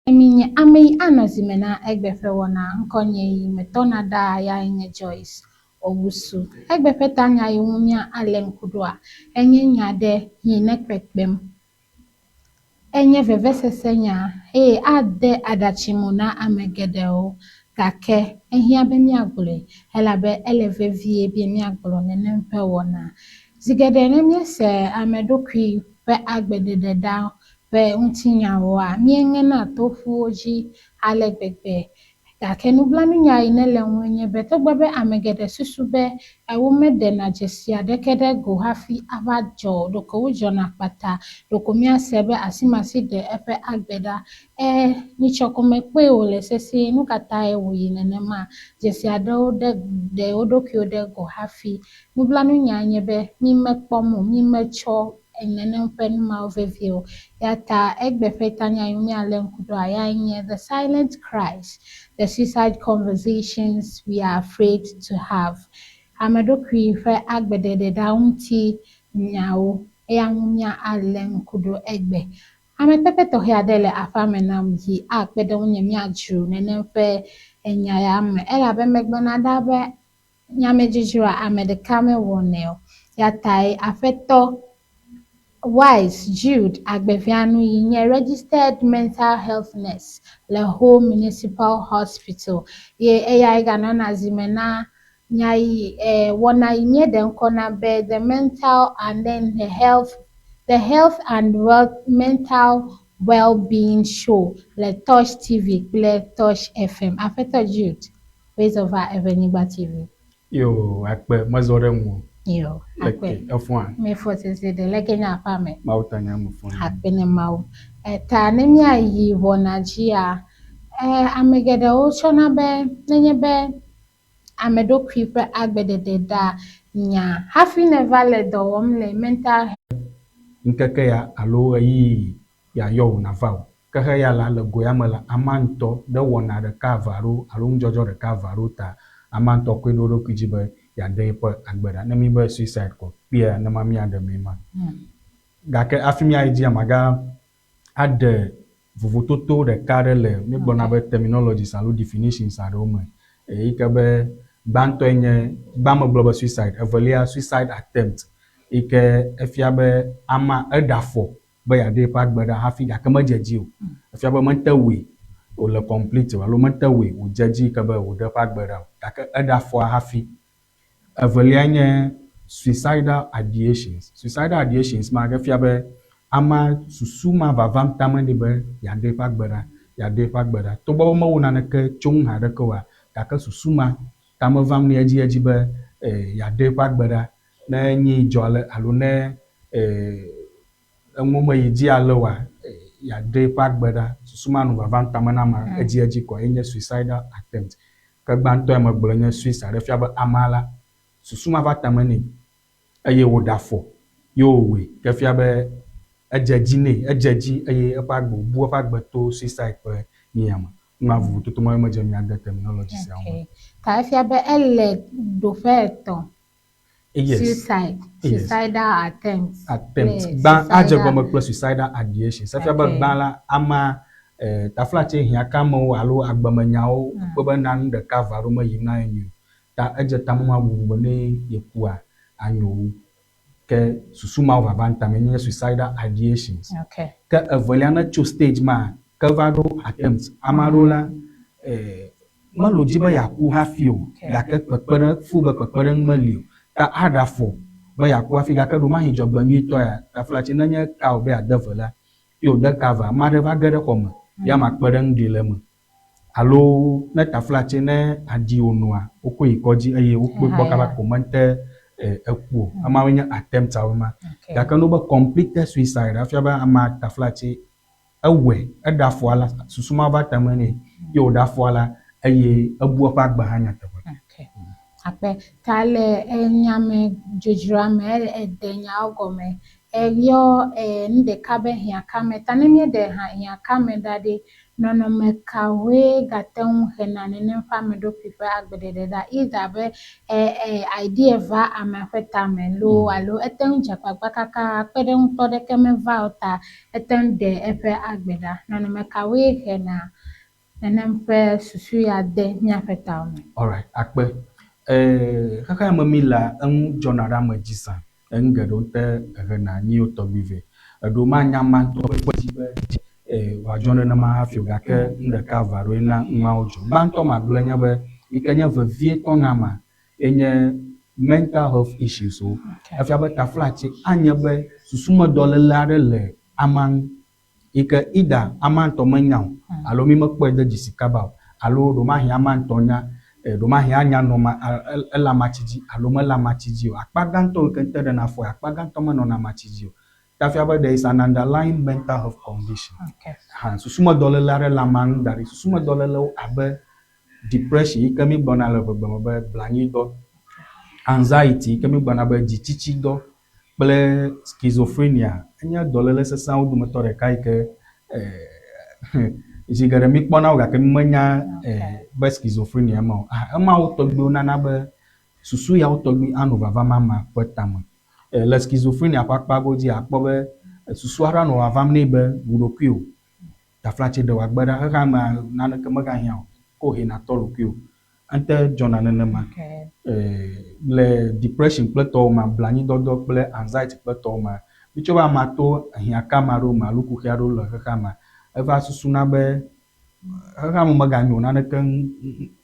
Emi nye ame yi anɔ zime na egbe ƒe wɔna ŋkɔnye yi metɔna ɖaa yae nye Joyce Owusu. Egbe ƒe tanya yi ŋu mía alé ŋku ɖoa, enye nya ɖe yi ne kpekpem. Enye vevesese nya eye ade aɖatsi mo na ame geɖewo. Gake ehiã be míagblɔe elabe ele vevie be míagblɔ nenem ƒe wɔna. Zi geɖe ne míese ame ɖokui ƒe agbeɖeɖeɖa ƒe ŋutinyawoa, míeŋena to ƒuwo dzi ale gbegbe. Gake nublanuinya yi nele ŋue nye be togbɔ be ame geɖe susu be womeɖena dzesi aɖeke ɖe go hafi ava dzɔ o, ɖeko wodzɔna kpata. Ɖeko míase be asimasi ɖe eƒe agbe ɖa. Ẽ, nyitsɔ ko mekpɔe wòle sesĩe. Nu ka tae wòyi nenema? Dzesi aɖewo ɖe ɖe wo ɖokuiwo ɖe go hafi. Nublanuinyae nye be mímekpɔm o, mímetsɔ nenem ƒe nu mawo vevie o. Eya ta egbe ƒe tanya yi ŋu míalé ŋku ɖoa, yae nye The Silent Cries, The Suicide Conversations We Are Afraid to Have, Ame ɖokui ƒe agbeɖeɖeɖa ŋuti nyawo. Eya ŋu míalé ŋku ɖo egbe. Amekpekpe tɔxɛ aɖe le aƒea me nam yi akpe ɖe ŋunye míadzro nenem ƒe enya ya me elabe megblɔna ɖaa be Nyamedzodzroa ame ɖeka mewɔnɛ o. Ya tae Aƒetɔ Wise Jude Agbevianu yi nye Registered Mental Health Nurse le Ho Municipal Hospital ye eyae ganɔna zime na nya yi e wɔna yi míeɖe ŋkɔ na be The Mental and then the Health The Health and Well Mental Well-being Show le Touch TV kple Touch FM. Aƒetɔ Jude. Wezɔ va Eʋenyigba TV. Yo, akpe, mezɔ ɖe ŋuwò. Yo, akpe. Leke, efɔa? Mefɔ sese ɖe, leke nye aƒea me? Mawu ta nye mefɔ. Akpe ne Mawu. Eta ne míayi ʋɔna dzia, e, ame geɖewo tsɔna be nenye be ame ɖokui ƒe agbeɖeɖe ɖa nya hafi nèva le dɔ wɔm le mental Ŋkeke ya alo ɣeyiɣi ya yɔ wò nàva o. Ke he ya la, le go ya me la, amea ŋutɔ ɖe wɔna ɖeka eve alo alo nudzɔdzɔ ɖeka eve aɖewo ta, amea ŋutɔ koe ɖo eɖokui dzi be yeaɖe yeƒe agbe ɖa. Ne míbe suicide ko kpuiea, nenema míaɖe mee ma. Gake hafi míayi dzia, maga aɖe vovototo ɖeka aɖe le míegblɔna be terminologies alo definitions aɖewo me. Eyi ke be gbãtɔe nye, gbã megblɔ be suicide, evelia suicide attempt yi ke efia be amea eɖe afɔ be yeaɖe yeƒe agbe ɖa hafi gake medze edzi o. Efia be mete wɔe wòle complete o alo mete wɔe wòdze edzi ke be wòɖe eƒe agbe ɖa o gake eɖe afɔa hafi. Eveliae nye suicidal ideations. Suicidal ideations ma efia be amea susu ma vavam tame nɛ be yeaɖe yeƒe agbe ɖa, yeaɖe yeƒe agbe ɖa. Togbɔ be mewɔ naneke tso ŋu haɖeke oa, gake susu ma tame vam nɛ edziedzi be yeaɖe eƒe agbe ɖa ne nyi dzɔ ale alo ne enuwo meyi dzi ale oa, yeaɖe eƒe agbe ɖa. Susu ma nɔ vavam tame na amea edziedzi koa ye nye suicidal attempt. Ke gbãtɔe megblɔ nye suicide efia be amea la, susu ma va tame nɛ eye wòɖe afɔ ye wòwɔe. Ke fia be edze dzi nɛ, edze dzi eye eƒe agbe wòbu eƒe agbe to suicide ƒe nyia me. Nua vovototo ma medze míade terminology siawo me. Okay. Ta efia be ele ɖoƒe etɔ̃. Yes. Suicide, Yes. suicidal attempt. Attempt. Kple Gbã adze suicidal- gɔme kple suicidal ideation. Efia be gbã la, amea taflatse hiãkamewo alo agbemenyawo kpe be na nu ɖeka eve aɖewo meyim na ye nyuie o. Ta edze tamebubu be ne yekua anyo wu. Ke susu mawo vava tame nye suicidal ideations. Okay. Ke evelia ne tso stage ma ke va ɖo attempt. Ame aɖewo la melo dzi be yeaku hafi o gake kpekpeɖe fu be kpekpeɖeŋu meli o. Ta aɖe afɔ be yeaku hafi gake ɖomahi dzɔgbenyuitɔ ya taflatse nenye ka wòbe yeade ve la ye wòde ka ve ame aɖe va ge ɖe xɔ me ya ma kpe ɖe ŋu ɖi le eme. Alo ne taflatse ne aɖi wònoa wokɔe yi kɔdzi eye wokpɔe kpɔ kaba ko mete eku o. Emawoe nye attempt awo ma. Gake ne wobe completed suicide efia be amea taflatse ewɔe eɖe afɔa la susu ma va tame nɛ ye wòɖe afɔa la eye ebu eƒe agbe hã nyateƒe. Okay. Akpe. Ta le enyame dzodzroa me ede nyawo gɔme eyɔ nu ɖeka be hiãkame. Ta ne míeɖe hiãkame ɖa ɖe, nɔnɔme kawoe gate ŋu hena nenem ƒe ame ɖokui ƒe agbeɖeɖe ɖa? Either be idea va amea ƒe tame loo alo ete ŋu dze agbagba kaka kpeɖeŋutɔ ɖeke meva o ta ete ŋu ɖe eƒe agbe ɖa. Nɔnɔme kawoe hena nenem ƒe susu ya de míaƒe tawo me? Alright, akpe. Xexea me mi la eŋu dzɔna ɖe ame dzi zã. Enu geɖewo ŋutɔ hena nyiwo tɔgbi vɛ. Eɖewo manya ma ŋutɔ ƒe dzi be wòadzɔ nenema hafi o gake nu ɖeka eve aɖewoe na nuawo dzɔ. Gbãtɔ magblɔe nye be yi ke nye vevietɔ na amea enye mental health issues wo. Efia be taflatse anye be susumedɔléle aɖe le amea ŋu yi ke either amea ŋutɔ menya o alo mi mekpɔe de dzesi kaba o alo ɖewomahi amea ŋutɔ nya ɖewomahi anya nɔ ma ele amatsi dzi alo mele amatsi dzi o. Akpa gãtɔ yi ke ŋutɔ ɖena afɔe akpa gãtɔ menɔna amatsi dzi o. Ta fia be there is an underlying mental health condition. Okay. Hã susumedɔléle aɖe le amea ŋu da ɖi. Susumedɔlélewo abe depression yi ke mi gblɔna le ʋegbe me be blanyuidɔ, anxiety yi ke mi gblɔna be dzitsitsidɔ kple schizophrenia enye dɔléle sesẽawo dometɔ ɖeka yi ke zi geɖe mi kpɔna wo gake mi menya be schizophrenia ma o. Emawo tɔgbiwo nana be susu yawo tɔgbi anɔ vavam amea ƒe tame. Le schizophrenia ƒe akpa godzi akpɔ be susu aɖe anɔ vavam nɛ be wu ɖokuiwò. Taflatse ɖe wò agbe ɖa xexea mea naneke megahiã o. Ko he natɔ ɖokuiwò. Ete dzɔna nenema. Okay. Le depression kple tɔwo ma, blanyuidɔdɔ kple anxiety kple tɔwo ma, mitsɔ be amea to hiãkame aɖewo me alo kuxi aɖewo le xexea mea, eva susuna be xexea me meganyo o, naneke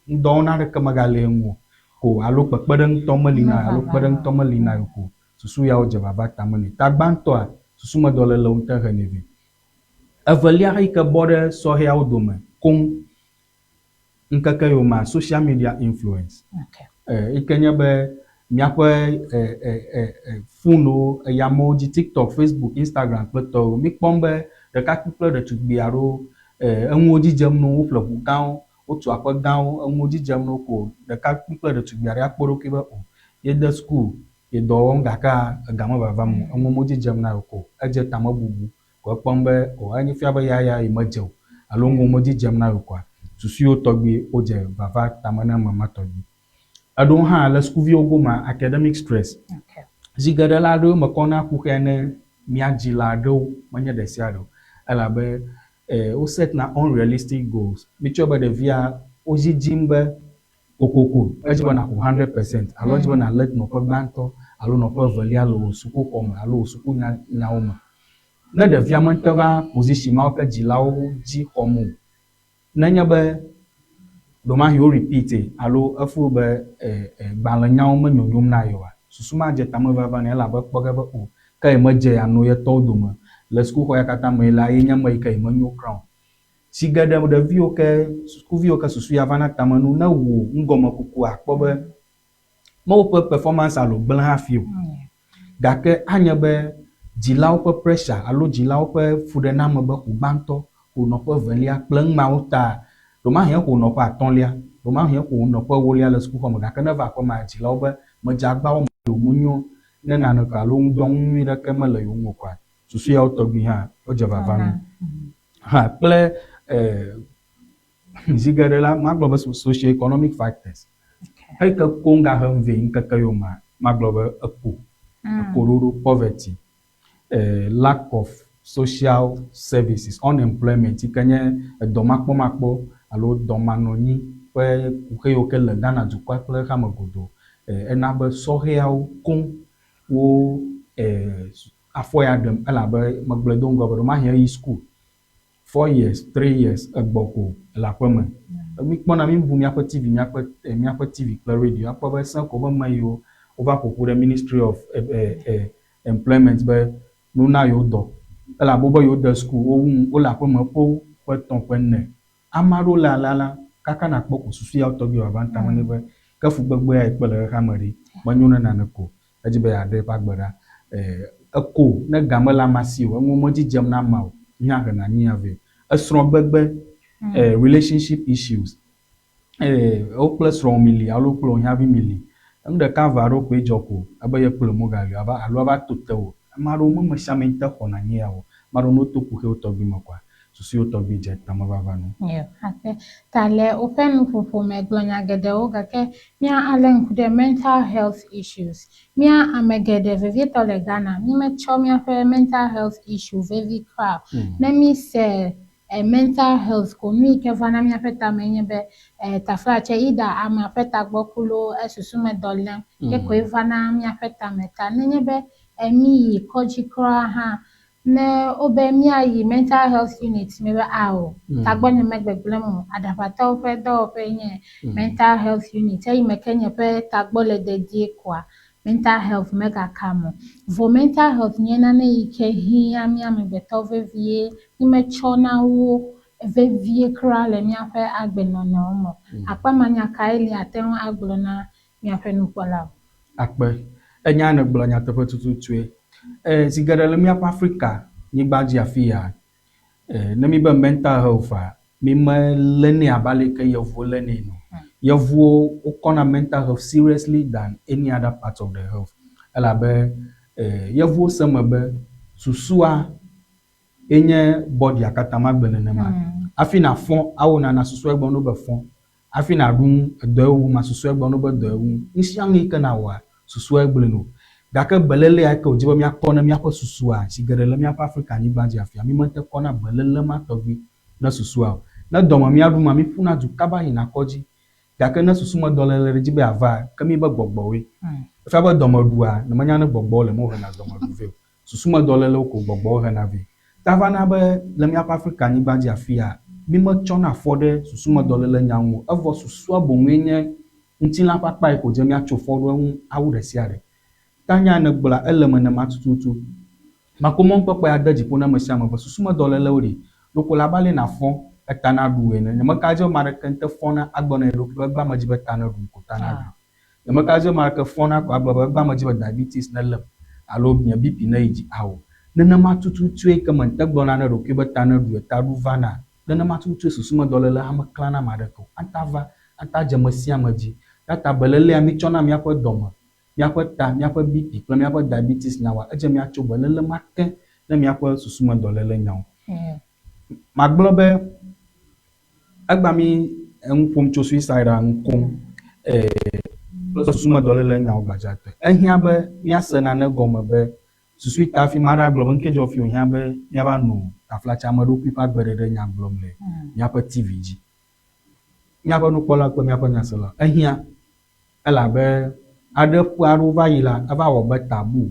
ŋdɔwɔna aɖeke megale ye ŋu o ko alo kpekpeɖeŋutɔ meli na alo kpeɖeŋutɔ meli na ye o ko susu yawo dze vava tame nɛ. Ta gbãtɔa, susumedɔlélewo ŋutɔ henɛ vɛ. Evelia yi ke bɔ ɖe sɔhɛawo dome koŋ ŋkeke yomea social media influence. Okay. Yi ke nye be míaƒe fonewo, eyamewo dzi, TikTok, Facebook, Instagram kple tɔwo. Mi kpɔm be ɖekakpui kple ɖetugbui aɖewo enuwo dzi dzem na wo, woƒle ʋu gãwo, wotu aƒe gãwo, enuwo dzi dzem na wo ko ɖekakpui kple ɖetugbui aɖe akpɔ eɖokui be o yede suku, ye dɔ wɔm gake ega mevavam o, enuwo me dzi dzem na ye o ko edze tamebubu ko ekpɔm be o enye fia be ya ya ye medze o alo nuwo me dzi dzem na ye o koa susu yiwo tɔgbi wodze vava tame na ame ma tɔgbi. Eɖewo hã le sukuviwo gomea academic stress. Okay. Zi geɖe la aɖewo mekɔna kuxia ne mía dzila aɖewo menye ɖe sia ɖe o elabe wo set na unrealistic goals. Mitsɔe be ɖevia wodzi dzim be kokoko edzi be nàxɔ 100% alo edzi be nàlé nɔƒe gbãtɔ alo nɔƒe evelia le wò sukuxɔ me alo wò suku nyawo me. Ne ɖevia mete va position mawo ke dzilawo dzi xɔm o, nenye be ɖewomahi wo repeat alo efo be gbalẽnyawo menyonyom na ye oa, susu ma dze tame vava nɛ elabe ekpɔ ge be o ke ye medze yeanɔ ye tɔwo dome le sukuxɔ ya katã me la ye nye ame yi ke ye menyo kura o. Zi geɖe ɖeviwo ke sukuviwo ke susu ya vana tame nu ne wò ŋgɔmekuku akpɔ be Me woƒe performance alo gblẽ hafi o. Gake anye be dzilawo ƒe pressure alo dzilawo ƒe fuɖename be xo gbãtɔ, xo nɔƒe evelia kple numawo ta ɖewomahi exo nɔƒe atɔ̃lia, ɖewomahi exo nɔƒe ewolia le sukuxɔme gake ne eva aƒemea dzilawo be medze agba wɔm yewo menyo ne naneke alo ŋudɔnu nyui ɖeke mele yewo ŋu o koa, susu yawo tɔgbi hã wodze vava nu hã kple zi geɖe la magblɔ be socio-economic factors. Eyi ke koŋ gahem vɛ ŋkeke yomea, magblɔ be eko, ekoɖoɖo, poverty, lack of social services, unemployment yi ke nye edɔmakpɔmakpɔ alo dɔmanɔnyi ƒe kuxi yiwo ke le Ghana dukɔa kple xexeame godoo. Ena be sɔhɛawo koŋ wo afɔ ya ɖem elabe megblɔe do ŋgɔ be ɖewomahi eyi suku 4 years, 3 years egbɔ ko le aƒe me. Mi kpɔna mi ʋu míaƒe TV, míaƒe TV kple radio akpɔ be sẽ ko be me yiwo wova ƒoƒu ɖe Ministry of Employment be nona yewo dɔ elabe wobe yewo de suku wowu nu wole aƒe me ƒewo ƒe etɔ̃ ƒe ene. Ame aɖewo le alea la kaka nakpɔ ko susu yawo tɔgbi wòava tame nɛ be ke fugbegbe ya yi kpe le xexeame ɖi menyo ne naneke o. Edzi be yeaɖe eƒe agbe ɖa. Eko ne ga mele amea si o, enuwo medzi dzem na amea o, hiã hena anyi ya vɛ. Esrɔ̃gbegbe, relationship issues, wo kple srɔ̃wò mi li alo wo kple wò hiãvi mi li. Enu ɖeka eve aɖewo koe dzɔ ko ebe ye kple mogali o ava alo ava to tewò. Ame aɖewo me ame sia ame ŋutɔ xɔna anyi ya o. Ame aɖewo ne woto kuxiwo tɔgbi me koa, susu yiwo tɔgbi dze tamevava nu. Yo, akpe. Ta le woƒe nuƒoƒo me gblɔ nya geɖewo gake mía alé ŋku ɖe mental health issues. Mía ame geɖe vevietɔ le Ghana, mí metsɔ míaƒe mental health issue vevi kura o. Ne mí se mental health ko nu yi ke vana míaƒe tame nye be taflatse either amea ƒe tagbɔ ku loo esusu me dɔ lém ye koe vana míaƒe tame. Ta nenye be mí yi kɔdzi kura hã ne wobe míayi mental health unit mi be ao tagbɔnye megbegblẽm o aɖaʋatɔwo ƒe dɔwɔƒe nye mental health unit eyi me ke nye ƒe tagbɔ le dedie koa mental health megakam o. Vɔ mental health nye nane yi ke hiã mía amegbetɔ vevie mí metsɔna wo vevie kura le míaƒe agbenɔnɔ me. Akpa ma nya kae li ate ŋu agblɔ na míaƒe nukpɔlawo? Akpe. Enya ne gblɔ nyateƒe tututue. Zi geɖe le míaƒe Afrika nyigba dzi afi ya, ne mi be mental health a, mi melénɛ abe ale ke yevuwo lénɛ ene o. Yevuwo wokɔna mental health seriously than any other part of the health. Elabe yevuwo se me be susua enye bɔdia katã magblɔe nenema. Hafi nàfɔ awo nana susua gblɔ no be fɔ. Hafi nàɖu nu edɔe wu ma susua gblɔ no be dɔe wu. Nu sia nu yi ke nawɔa susua gblɔe no. Gake belélea yi ke wòdzi be míakɔ ne míaƒe susua zi geɖe le míaƒe Afrika nyigba dzi afia, mí mete kɔna beléle ma tɔgbi ne susua o. Ne dɔme míaɖu ma, míƒuna du kaba yina kɔdzi. Gake ne susumedɔléle ɖe dzi be yeava, ke mí be gbɔgbɔwoe. Efia be dɔmeɖua, ne menya ne gbɔgbɔwo le eme wohena dɔmeɖu vɛ o. Susumedɔlélewo ko gbɔgbɔwo hena vɛ. Ta va na be le míaƒe Afrika nyigba dzi afia, mí metsɔna afɔ ɖe susumedɔléle nya ŋu o. Evɔ susua boŋue nye ŋutilã ƒe akpa yi ko dze míatso fɔ ɖo eŋu awu ɖe sia ɖe. Ta nya nègblɔa, ele eme nenema tututu. Mako mɔnukpɔkpɔ ya de dzi ƒo na ame sia ame be susumedɔlélewo ɖi. Ɖeko le abe ale nàfɔ eta naɖu ene. Nyemeka ɖe edzi be ame aɖeke ŋutɔ fɔna agblɔ na ye ɖokui be egbea medzi be ta neɖum ko ta naɖui. Nyemeka ɖe edzi be ame aɖeke fɔna ko agblɔ be egbea medzi be diabetes nelém alo nye BP neyi dzi. Ao. Nenema tututue ke ŋte gblɔna na ɖokui be ta neɖu etaɖu vana. Nenema tututue susumedɔléle hã meklãna ame aɖeke o. Ata va, ata dze ame sia ame dzi. Eya ta belélea mítsɔna míaƒe dɔme, míaƒe ta, míaƒe BP kple míaƒe diabetes nyawoa, edze míatso beléle ma ke ne míaƒe susumedɔléle nyawo. Magblɔ be egbea mí enu ƒom tso suicide ŋu koŋ kple susumedɔléle nyawo gbadzatɔe. Ehiã be míase nane gɔme be susu yi ta hafi ame aɖe agblɔ be ŋke dzɔ fi wòhiã be míava nɔ taflatse ame ɖokui ƒe agbeɖeɖe nya gblɔm le míaƒe TV dzi. Míaƒe nukpɔla kple míaƒe nyasela, ehiã elabe aɖe ƒe aɖewo va yi la, eva wɔ be taboo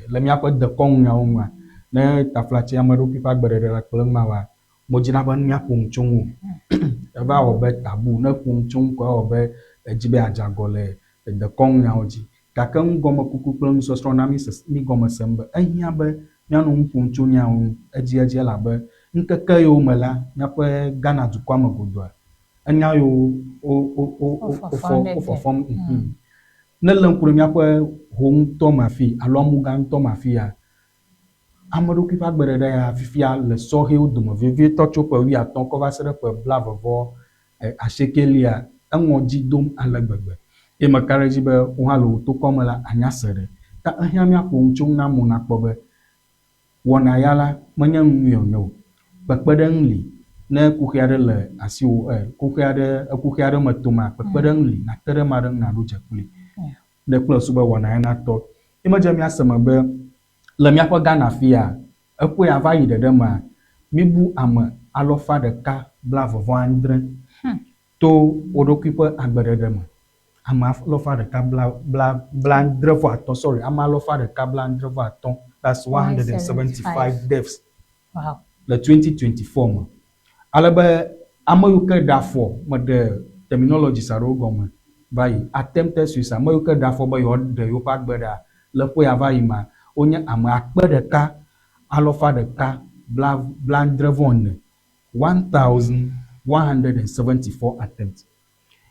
le míaƒe dekɔnu nyawo nua, ne taflatse ame ɖokui ƒe agbeɖeɖe kple numawoa, medzina be míaƒo nu tso ŋu o. Eva wɔ be taboo, ne eƒo nu tso ŋu ko ewɔ be edzi be yeadze agɔ le dekɔnu nyawo dzi. Gake nugɔmekuku kple nusɔsrɔ̃ na mí sese mí gɔme sem be ehiã be míanɔ nu ƒom tso nyawo ŋu edziedzi elabe ŋkeke yiwo me la, míaƒe Ghana dukɔa me godoa, enya yiwo wo wo wo wofɔ wofɔfɔm. Ne lé ŋku ɖe míaƒe ho ŋutɔ me afii alo amugã ŋutɔ me afia, ame ɖokui ƒe agbeɖeɖe ya fifia le sɔhɛwo dome vevietɔ tso ƒe 50 kɔ va se ɖe ƒe 48lia, eŋɔ dzi dom ale gbegbe. Eye meka ɖe edzi be wò hã le wò tokɔ me la, ànya se ɖe. Ta ehiã míaƒo nu tso eŋu na amewo nakpɔ be wɔna ya la menye nu nyui wònye o. Kpekpeɖeŋu li ne kuxi aɖe le asiwò e kuxi aɖe ekuxi aɖe me toma, kpekpeɖeŋu li nàte ɖe ame aɖe ŋu nàɖo dze kplii. Ɖe kple susu be wɔna ya natɔ. Ye medze míase me be le míaƒe Ghana fiya, eƒe ya va yi ɖeɖe mea, míbu ame 170,000 to wo ɖokui ƒe agbeɖeɖe me. Ame alafa ɖeka bla bla 75, sorry, ame 175, that's 175 deaths le 2024 me. Ale be ame yiwo ke ɖe afɔ meɖe terminologies aɖewo gɔme va yi, attempted suicide, ame yiwo ke ɖe afɔ be yewoaɖe yewoƒe agbe ɖa le ƒe ya va yi mea, wonye ame 1174, 1174 attempts.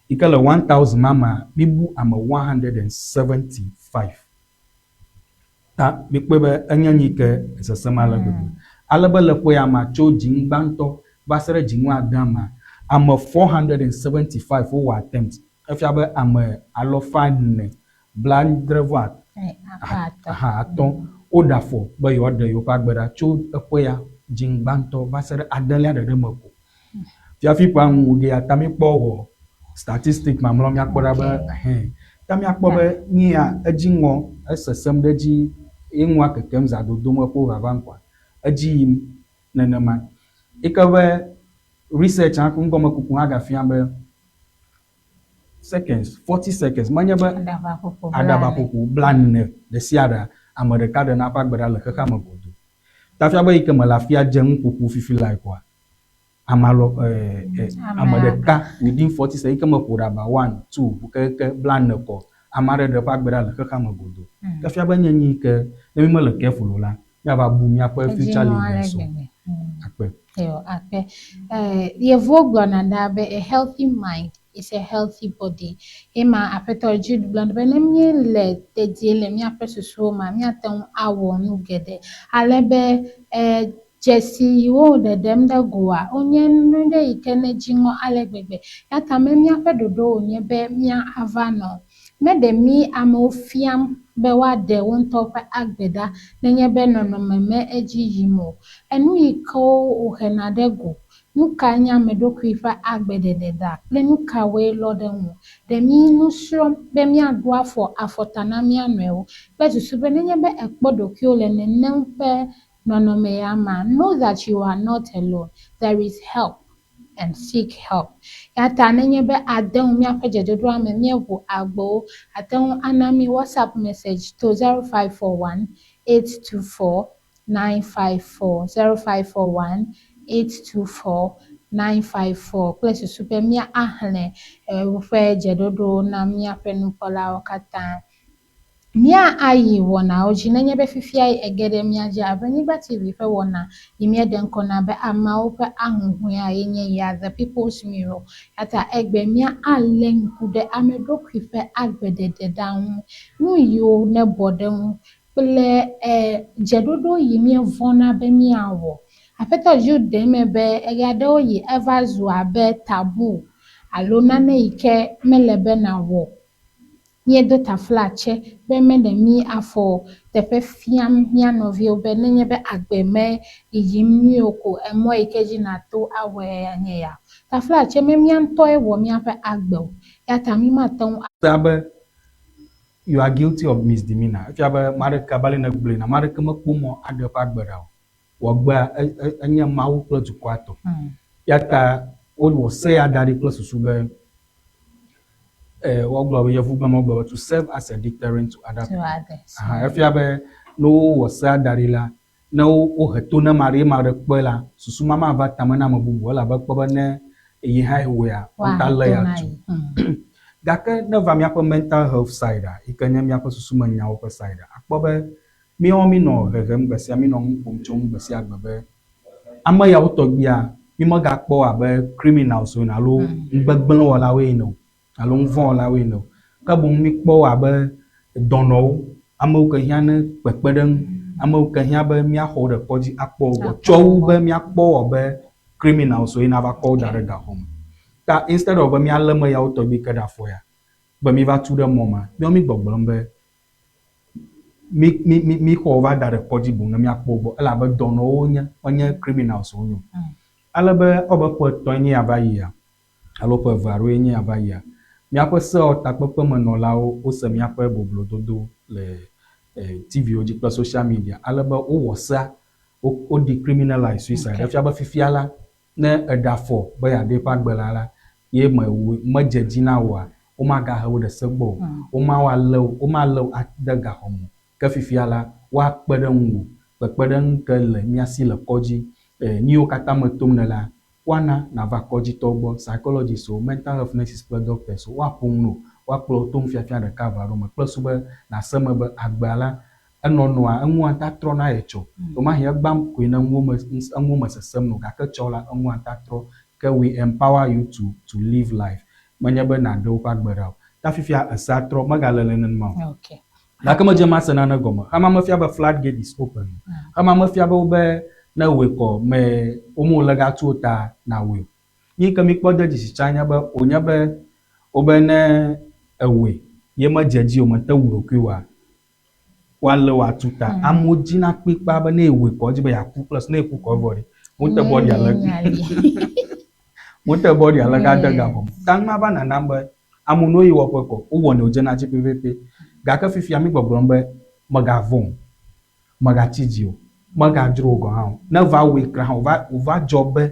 Yi ke le 1000 ma mea, míbu ame 175. Ta míkpɔe be enye nu yi ke esesẽm ale gbegbe. Ale be le ƒe ya mea, tso dzinu gbãtɔ va se ɖe dzinu adea mea, ame 475 wowɔ attempt. Efia be ame 475 woɖe afɔ be yewoaɖe yewoƒe agbe ɖa tso eƒe ya dzinu gbãtɔ va se ɖe adelia ɖeɖe me ko. Fiafi ƒea ŋu ge ya ta míkpɔ wɔ statistic mamlɛwo míakpɔ ɖa be ɛhɛn. Ta míakpɔ be nu ya edzi ŋɔ esesẽm ɖe edzi ye nua kekem zã dodom eƒo vavam kɔa edzi yim nenema. Yi ke be research hã ŋgɔmekuku hã gafia be seconds, 40 seconds menye be aɖabaƒoƒo 40 ɖe sia ɖea ame ɖeka ɖena eƒe agbe ɖa le xexea me godoo. Ta fia be yi ke me le afia dze nuƒoƒo fifi lae kɔa, ame alɔ ame ɖeka within 40 seconds yi ke me ƒo ɖaba 1, 2 keke 40 kɔ ame aɖe ɖe eƒe agbe ɖa le xexea me godoo. Ke fia be nye nu yi ke ne mi mele careful o la, míava bu míaƒe future leaders o. Akpe. Yo, akpe. Yevuwo gblɔna ɖaa be a healthy mind is a healthy body. Ema Aƒetɔ Jude gblɔ be ne míele dedie le míaƒe susuwo mea, míate ŋu awɔ nu geɖe. Ale be dzesi yiwo ɖeɖem ɖe goa, wonye nu ɖe yi ke ne dziŋɔ ale gbegbe. Ya ta me míaƒe ɖoɖo wònye be míava nɔ meɖe mí amewo fiam be woaɖe wo ŋutɔ ƒe agbe ɖa nenye be nɔnɔme me edzi yim o. Enu yi ke wohena ɖe go, nu kae nye ame ɖokui ƒe agbeɖeɖe ɖa kple nu kawoe lɔ ɖe ŋu. Ɖe mí nu srɔ̃m be míaɖo afɔ afɔta na mía nɔewo kple susu be nenye be ekpɔ ɖokuiwò le nenem ƒe nɔnɔme ya mea, know that you are not alone. There is help and seek help. Ya ta nenye be ade ŋu míaƒe dzeɖoɖoa me míeʋu agbowo, ate ŋu ana mí WhatsApp message to 0541 824 954, 0541 824 954 kple susu be mía axlẽ woƒe dzeɖoɖowo na míaƒe nukpɔlawo katã. Mía ayi wɔnawo dzi nenye be fifia ege ɖe mía dzi abe Anyigba TV ƒe wɔna yi míeɖe ŋkɔ na be ameawo ƒe ahuhɔ̃ea ye nye ya The People's Mirror. Ya ta egbe mía alé ŋku ɖe ame ɖokui ƒe agbeɖeɖe ɖa ŋu, nu yiwo nebɔ ɖe ŋu kple dzeɖoɖo yi míevɔ̃na be míawɔ. Aƒetɔ Jude ɖe eme be ɣeaɖewo ɣi eva zu abe taboo alo nane yi ke mele be nàwɔ. Míedo taflatse be mele mí afɔ teƒe fiam mía nɔviwo be nenye be agbe me yiyim nyuie o ko emɔ yi ke dzi nàto awɔe ya nye ya. Taflatse me mía ŋutɔe wɔ míaƒe agbe o. Ya ta mí mate ŋu. Fia be you are guilty of misdemeanor. Efia be ame aɖeke abe ale ne gblɔe ene, ame aɖeke mekpɔ mɔ aɖe eƒe agbe ɖa o. Wɔgbea enye Mawu kple dukɔa tɔ. Ya ta wowɔ se ya da ɖi kple susu be woagblɔ be yevugbe me wogblɔ be to serve as a deterrent to other people. Aha, efia be ne wowɔ sea da ɖi la, ne wohe to ne ame aɖe ye ame aɖe kpɔe la, susu ma mava tame na ame bubu elabe ekpɔ be ne ye hã wɔea, ŋuta lé ya tu. Gake ne va míaƒe mental health side yi ke nye míaƒe susumenyawo ƒe side akpɔ be míawo mínɔ hehem gbe sia, mínɔ nu ƒom tso ŋu gbe sia gbe be ame yawo tɔgbia mí megakpɔ abe criminals ene alo nugbegblẽwɔlawoe ene o alo nuvɔ̃wɔlawoe ene o. Ke boŋ míkpɔ wo abe dɔnɔwo, amewo ke hiã ne kpekpeɖeŋu, amewo ke hiã be míaxɔ wo ɖe kɔdzi akpɔ wo gbɔ tsɔ wu be míakpɔ wo abe criminals wo yi nava kɔ wo da ɖe gaxɔ me. Ta instead of be míalé ame yawo tɔgbi ke ɖe afɔ ya be míva tu ɖe mɔ ma, míawo mí gbɔgblɔm be mí mí mí míxɔ wo va da ɖe kɔdzi boŋ ne míakpɔ wo gbɔ elabe dɔnɔwo wonye, menye criminals wonye o. Ale be ewɔ abe ƒe etɔ̃e nye ya va yia alo ƒe eve aɖewoe nye ya va yia, míaƒe sewɔtakpekpemenɔlawo wose míaƒe boblododo le TV-wo dzi kple social media ale be wowɔ sea, wo decriminalize suicide. Efia be fifia la, ne èɖe afɔ be yeaɖe eƒe agbe la la, ye mewɔe medze edzi na wòa, womagahe wò ɖe se gbɔ o, womawoalé wò, womalé wò ade gaxɔ me o. Ke fifia la, woakpe ɖe ŋuwò. Kpekpeɖeŋu ke le mía si le kɔdzi. Nu yiwo katã me tom nèlea, woana nàva kɔdzitɔwo gbɔ, psychologists-wo, mental health nurses kple doctors-wo. Woaƒo nu na wò, woakplɔ wò to nufiafia ɖeka eve aɖewo me kple su be nàse eme be agbea la, enɔnɔa, enua ta trɔna ye tsɔ. Ɖewomahi egbã koe ne enuwo me, enuwo me sesem na wò gake tsɔ la, enua ta trɔ. Ke we empower you to to live life. Menye be nàɖe woƒe agbe ɖa o. Ta fifia esea trɔ, megale le nenema o. Gake medze mase nane gɔme. Xema mefia be flood gate is open o. Xema mefia be wobe ne ewɔe kɔ me wome le ga tu o ta nawɔe o. Yi ke mikpɔ de dzesi tsã nye be wònye be wobe ne ewɔe ye medze edzi o mete wu ɖokuiwòa, woalé wò atu ta. Amewo dzina kplikpaa be ne ewɔe kɔ edzi be yeaku kple ne yeku kɔ evɔ ɖi. Wote bɔɖi ale wote bɔɖi ale ga de gaxɔ me. Ta nua va nanam be Ame no yi wɔƒe kɔ, wowɔnɛ wòdzena dzi pɛpɛpɛ. Gake fifia mígbɔgblɔm be, Mègavɔ̃ o, mègatsi dzi o, megadzro wò gɔ̃ hã o. Ne eva wɔe kura hã, wòva, wòva dzɔ be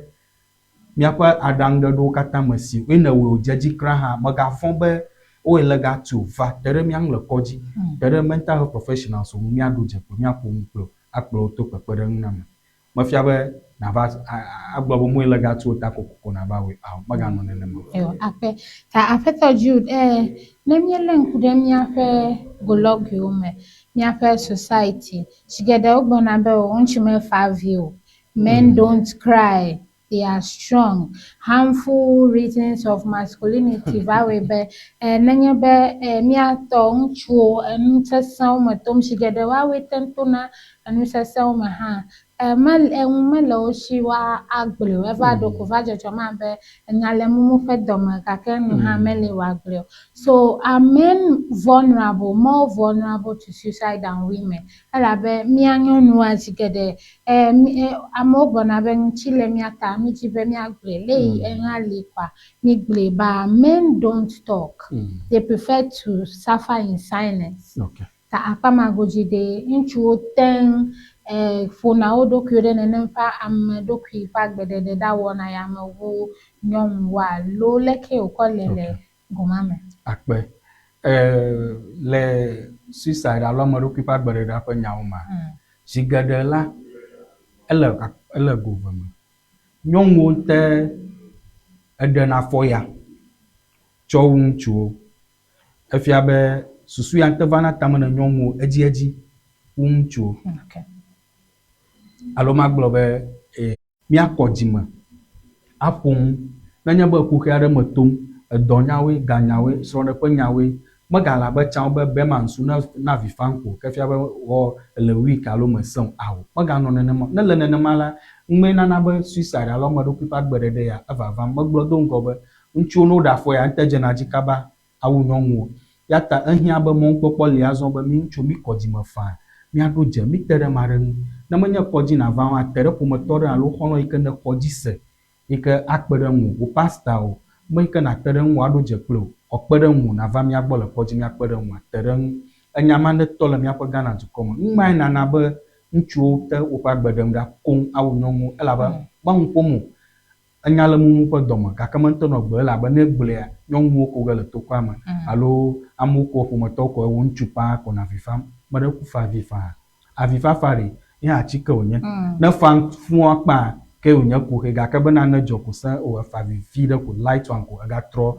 míaƒe aɖaŋuɖoɖowo katã me si o, eye nèwɔe wòdze edzi kura hã, mègavɔ̃ be woe le gatu o. Va te ɖe mía ŋu le kɔdzi, te ɖe mental health professionals ŋu, míaɖo dze kpli wo, míaƒo nu kpli wo, akplɔ wo to kpekpeɖeŋuname. Mefia be nàva agblɔ be moe le gatu o ta kokoko nàva wɔe. Ao, meganɔ nenema o. Eo, aƒe. Ta Aƒetɔ Jude, e, ne míelé ŋku ɖe míaƒe golɔgoewo me, míaƒe society, zi geɖe wogblɔna be o, ŋutsu mefaa avi o, men don't cry, they are strong. Harmful reasons of masculinity va wɔe be e, nenye be e, míatɔ ŋutsuwo enu sesẽwo me tom, zi geɖe woawoe te ŋu tona enu sesẽwo me hã. E, mele, eŋu mele wo si woa agblɔe o. Eva ɖo ko va dzɔdzɔm abe enya le mumu ƒe dɔme gake enu hã meli wòagblɔe o. So are men vulnerable, more vulnerable to suicide than women? Elabe mía nyɔnuwoa zi geɖe E, mi, e, amewo gblɔna be ŋuti le mía ta, mídi be míagblɔe. Le yi eŋa li kɔa, mígblɔe. But men don't talk. They prefer to suffer in silence. Okay. Ta akpa ma godzi ɖe, ŋutsuwo teŋ e, ƒona wo ɖokuiwo ɖe nenem ƒe ame ɖokui ƒe agbeɖeɖe ɖa wɔna ya me wu nyɔnuwoa alo leke wòkɔ le le goma me? Akpe. E, le suicide alo ame ɖokui ƒe agbeɖeɖea ƒe nyawo mea, Zi geɖe la, ele ele go ve me. Nyɔnuwo te eɖena afɔ ya tsɔ wu ŋutsuwo. Efia be susu ya ŋutɔ vana tame ne nyɔnuwo edziedzi wu ŋutsuwo. Alo magblɔ be e. Míakɔ dzime aƒo nu nenye be kuxi aɖe me tom, edɔnyawoe, ganyawoe, srɔ̃ɖeƒe nyawoe. Megale abe tsã o be bema ŋsu ne na avi fam ko ke fia be wɔ ele weak alo mesẽ o. Ao, meganɔ nenema o. Ne ele nenema la, ŋmee nana be suicide alo ameɖokui ƒe agbeɖeɖe ya evavam. Megblɔ do ŋgɔ be ŋutsuwo ne woɖe afɔ ya ŋte dzena dzi kaba awu nyɔnuwo. Ya ta ehiã be mɔnukpɔkpɔ li azɔ be mí ŋutsuwo míkɔ dzime faa, míaɖo dze, míte ɖe ame aɖe ŋu. Ne menye kɔdzi nàva o, ate ɖe ƒometɔ aɖe alo xɔlɔ̃ yi ke nèxɔ dzi se yi ke akpe ɖe ŋuwò, wò pasta o, ame yi ke nàte ɖe eŋu wòaɖo dze kpli wò, wòakpe ɖe ŋuwò nàva mía gbɔ le kɔdzi míakpe ɖe ŋuwò, ate ɖe eŋu. Enya ma netɔ le míaƒe Ghana dukɔ me. Nu mae nana be ŋutsuwo te woƒe agbe ɖem ɖa koŋ awu nyɔnuwo elabe menu ƒom o. Enya le mumu ƒe dɔme, gake meŋutɔ nɔ gbe elabe ne egblɔea, nyɔnuwo ko ge le tokɔa me alo amewo ko ƒometɔwo ko ewɔ ŋutsu paa ko nɔ avi fam. Meɖe ku fa avi faa. Avifafa ɖe, ye hã atike wònye. Ne efa fũu akpaa, ke wònye kuxi gake be nane dzɔ ko sẽ o efa avi vi ɖe ko, light one ko egatrɔ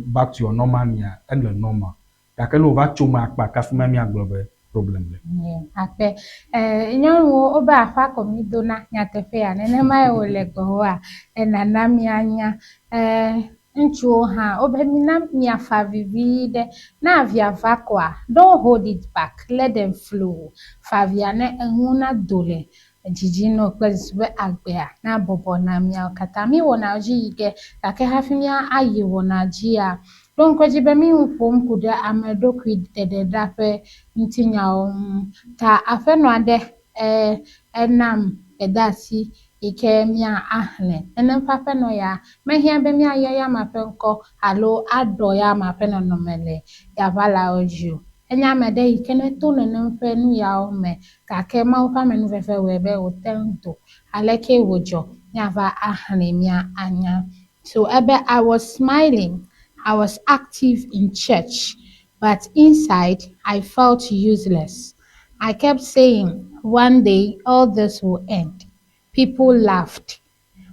back to your normal mia, ele normal. Gake ne wòva tso eme akpa ke afi ma míagblɔ be problem le. Yeah, akpe. Eh, nyɔnuwo wobe aƒa ko mídona nyateƒea, nenemae wòle gbɔwòa? Enana míanya. Eh, Ŋutsuwo hã wobe mina miafa avi viɖe. Ne avia va koa, don't hold it back, let them flow. Fa avia ne enuwo nado le dzidzi na wò kple susu be agbea nabɔbɔ na míawo katã. Mí wɔnawo dzi yi ge gake hafi mía ayi wɔna dzia, ɖo ŋku edzi be mí nu ƒom ku ɖe ame ɖokui ɖeɖeɖa ƒe ŋutinyawo ŋu. Ta aƒenɔ aɖe e enam gbedeasi yi ke mía axlẽ. Nenem ƒe aƒenɔ ya mehiã be míayɔ eyama ƒe ŋkɔ alo aɖɔ eyama ƒe nɔnɔme le yaʋalawo dzi o. Enye ame ɖe yi ke neto nenem ƒe nu yawo me gake Mawu ƒe amenuveve wɔe be wòte ŋu do. Aleke wòdzɔ? Míava axlẽe mía anya. So ebe I was smiling, I was active in church but inside I felt useless. I kept saying one day all this will end. People laughed.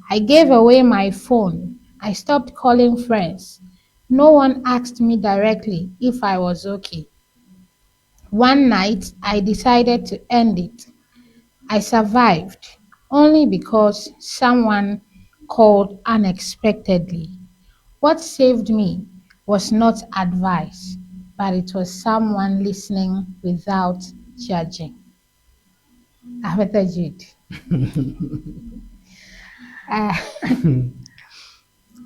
I gave away my phone. I stopped calling friends. No one asked me directly if I was okay. One night, I decided to end it. I survived only because someone called unexpectedly. What saved me was not advice, but it was someone listening without judging. Aƒetɔ Jude. Eh,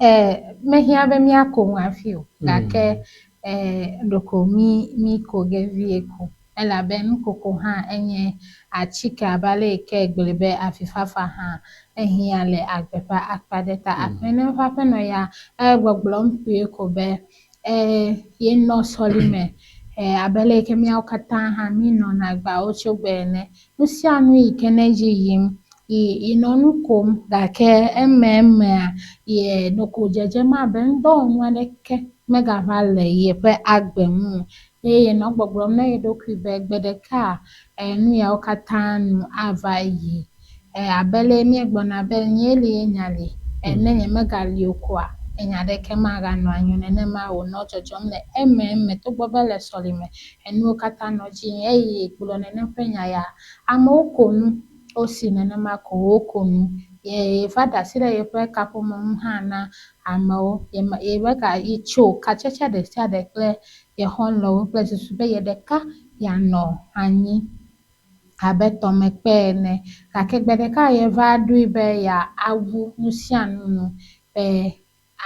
eh, mehiã be míako nu hafi o gake eh, ɖeko mí míko ge vie ko elabe nukoko hã enye atike abe ale yi ke egblɔe be avifafa hã ehiã le agbe ƒe akpa ɖe ta. Aƒenɔ ƒe aƒenɔ ya egbɔgblɔm kpuie ko be eh, yenɔ sɔlime eh, abe ale yi ke míawo katã hã mínɔna gbeawo tso gbe ene. Nu sia nu yi ke ne edzi yim yi yenɔ nu kom gake ememea ye nɔko dzedzem abe ŋdɔwɔnu aɖeke megava le yeƒe agbe ŋu o. Eye yenɔ gbɔgblɔm na ye ɖokui be gbe ɖeka eh, nu yawo katã nu ava yi. Eh, abe le míegblɔna be nyee li ye nya li. Eh, ne nyemegali o koa, enya aɖeke maganɔ anyi o. Nenema wònɔ dzɔdzɔm le ememe togbɔ be le sɔlime enuwo katã nɔ edzi yim eye gblɔ nenem ƒe nya ya amewo ko nu wosi nenema ko woko nu. Ye va da asi ɖe yeƒe kaƒomɔ ŋu hã na amewo. Ye me ye mega yi tso katsetse ɖe sia ɖe kple ye xɔlɔ̃wo kple susu be ye ɖeka yeanɔ anyi abe tɔmekpe ene. Gake gbe ɖeka yeva ɖoe be yeawu nu sia nu nu be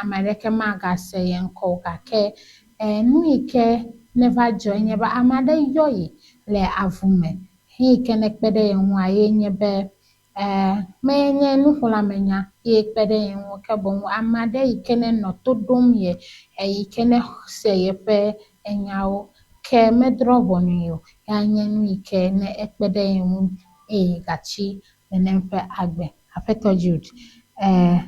ame aɖeke magase ye ŋkɔ o gake eh, nu yi ke neva dzɔ enye be ame aɖe yɔ ye le avume. Nu yi ke nekpe ɖe ye ŋua ye nye be eh, menye nuxlɔ̃amenya ye kpe ɖe ye ŋu o ke boŋ ame aɖe yi ke nenɔ to ɖom ye yi ke nese yeƒe enyawo ke medrɔ̃ ʋɔnui o ya nye nu yi ke ne ekpe ɖe ye ŋu eye gatsi nenem ƒe agbe. Aƒetɔ Jude, eh,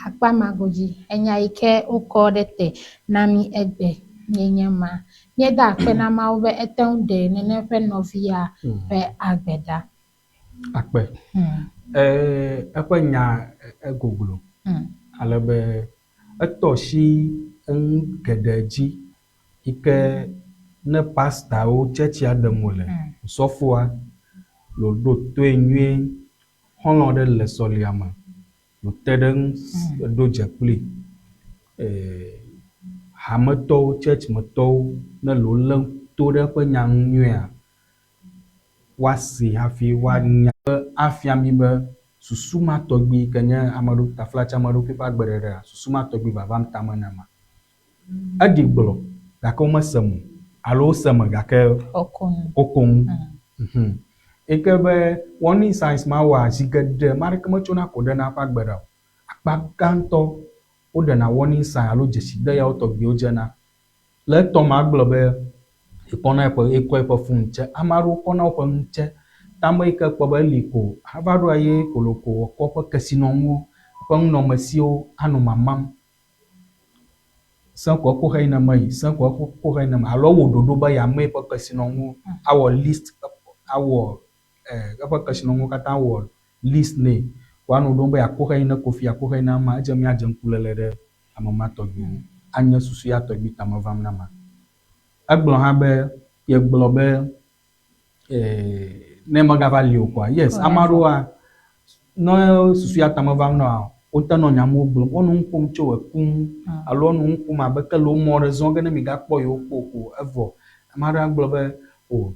akpa ma godzi enya yi ke wokɔ ɖe te na mí egbe ye nye ma. Míeda akpe na Mawu be ete ŋu ɖe nenem ƒe nɔvia ƒe agbe ɖa. Akpe. Eh, eƒe nya egoglo ale be etɔ asi enu geɖe dzi yi ke ne pastawo tsɛtsia ɖem wole, osɔfoa ɖo toe nyuie, xɔlɔ̃ ɖe le sɔlia me, wòte ɖe eŋu ɖo dze kplii. Hametɔwo, tsɛtsimetɔwo ne le wolé to ɖe eƒe nya ŋu nyuiea, woasee hafi woanya afia mí be susu ma tɔgbi yi ke nye ame ɖo taflatse ame ɖokui ƒe agbeɖeɖea, susu ma tɔgbi vavam tame na ma. Eɖi gblɔ gake womese me o alo wose me gake woko nu. Yi ke be warning signs ma wɔa zi geɖe ame aɖeke metsona ko ɖena eƒe agbe ɖa o. Akpa gãtɔ woɖena warning sign alo dzeside yawo tɔgbiwo dzena. Le etɔ ma egblɔ be yekpɔna eƒe yekɔ eƒe fon tse. Ame aɖewo kɔna woƒe nu tse. Tame yi ke kpɔ be eli ko ava ɖoa ye koloko wòakɔ eƒe kesinɔnuwo, eƒe nunɔamesiwo anɔ mamam. Sẽ ko eko xeyina me yi, sẽ ko eko xeyina me alo ewɔ ɖoɖo be yeame eƒe kesinɔnuwo awɔ list awɔ eƒe kesinɔnuwo katã awɔ list nɛ. Woanɔ ɖom be yeako xeyina kofi, yeako xeyina ama. Edze míadze ŋkulelé ɖe ame ma tɔgbi ŋu. Anye susu ya tɔgbi ta mevam na ma. Egblɔ hã be yegblɔ be ne megava li o koa, yes, ame aɖewoa, ne susu ya ta mevam na woa, Wote nɔ nya mawo gblɔm. Wonɔ nu ƒom tso eku ŋu alo wonɔ nu ƒom abe ke le wo mɔ ɖe zɔ ge ne migakpɔ yewo kpɔ o ko evɔ. Ame aɖe agblɔ be o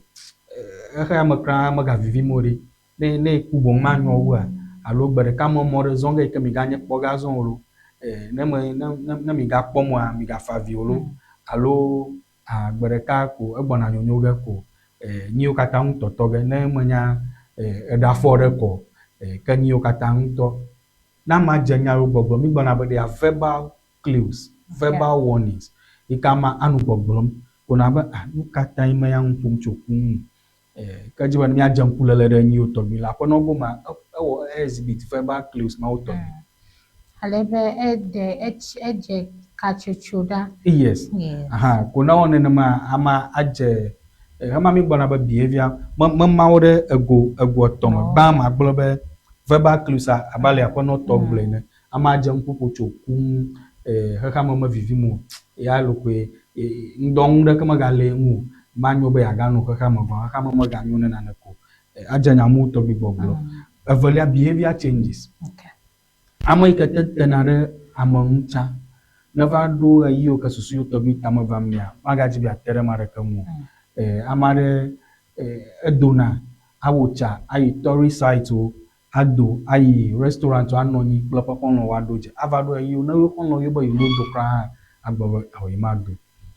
xexea me kura megavivim o ɖe. Ne ne eku boŋ manyo wua? Alo gbe ɖeka me mɔ ɖe zɔ ge yi ke miganye kpɔ ge azɔ o loo. Ne me ne ne migakpɔ mɔa migafa avi o loo. Alo a gbe ɖeka ko egbɔna nyonyo ge ko nyiwo katã ŋu tɔtɔ ge ne menya eɖe afɔ ɖe kɔ ke nyiwo katã ŋutɔ. Ne amea dze nya yiwo gbɔgblɔm mi gblɔna be they are verbal clues, verbal warnings yi ke amea anɔ gbɔgblɔm ko na be ah nu ka tae meya nu ƒom tso ku ŋu. Ke edzi be míadze ŋkuléle ɖe nyiwo tɔgbi le aƒenɔ gomea ewɔ exhibit verbal clues mawo tɔgbi. Ale be eɖe edze katsotso ɖa. Yes. Aha ko ne ewɔ nenema amea adze hema mi gblɔna be behavior me mema wo ɖe ego ego etɔ̃ me. Gbã magblɔ be verbal clues abe ale aƒenɔ tɔ gblɔe ene. Amea dze nuƒoƒo tso ku ŋu xexea me mevivim o. Ya lɔƒoe ŋdɔnu ɖeke megale ye ŋu o. Manyo be yeaganɔ xexea me gɔ̃ xexea me meganyo ne naneke o. Adze nya mawo tɔgbi gbɔgblɔ. Evelia behavior changes. Ame yi ke te tena ɖe ame ŋu tsã neva ɖo ɣeyiɣi yiwo ke susu yiwo tɔgbi tame vam nɛa, magadzi be yeate ɖe ame aɖeke ŋu o. Ame aɖe edona awɔ tsa ayi tourist site-wo, ado ayi restaurant-wo anɔ anyi kple eƒe xɔlɔ̃wo aɖo dze. Ava ɖo ɣeyiɣiwo ne wo xɔlɔ̃wo yɔ be yewo do kura hã agblɔ be ao yemado.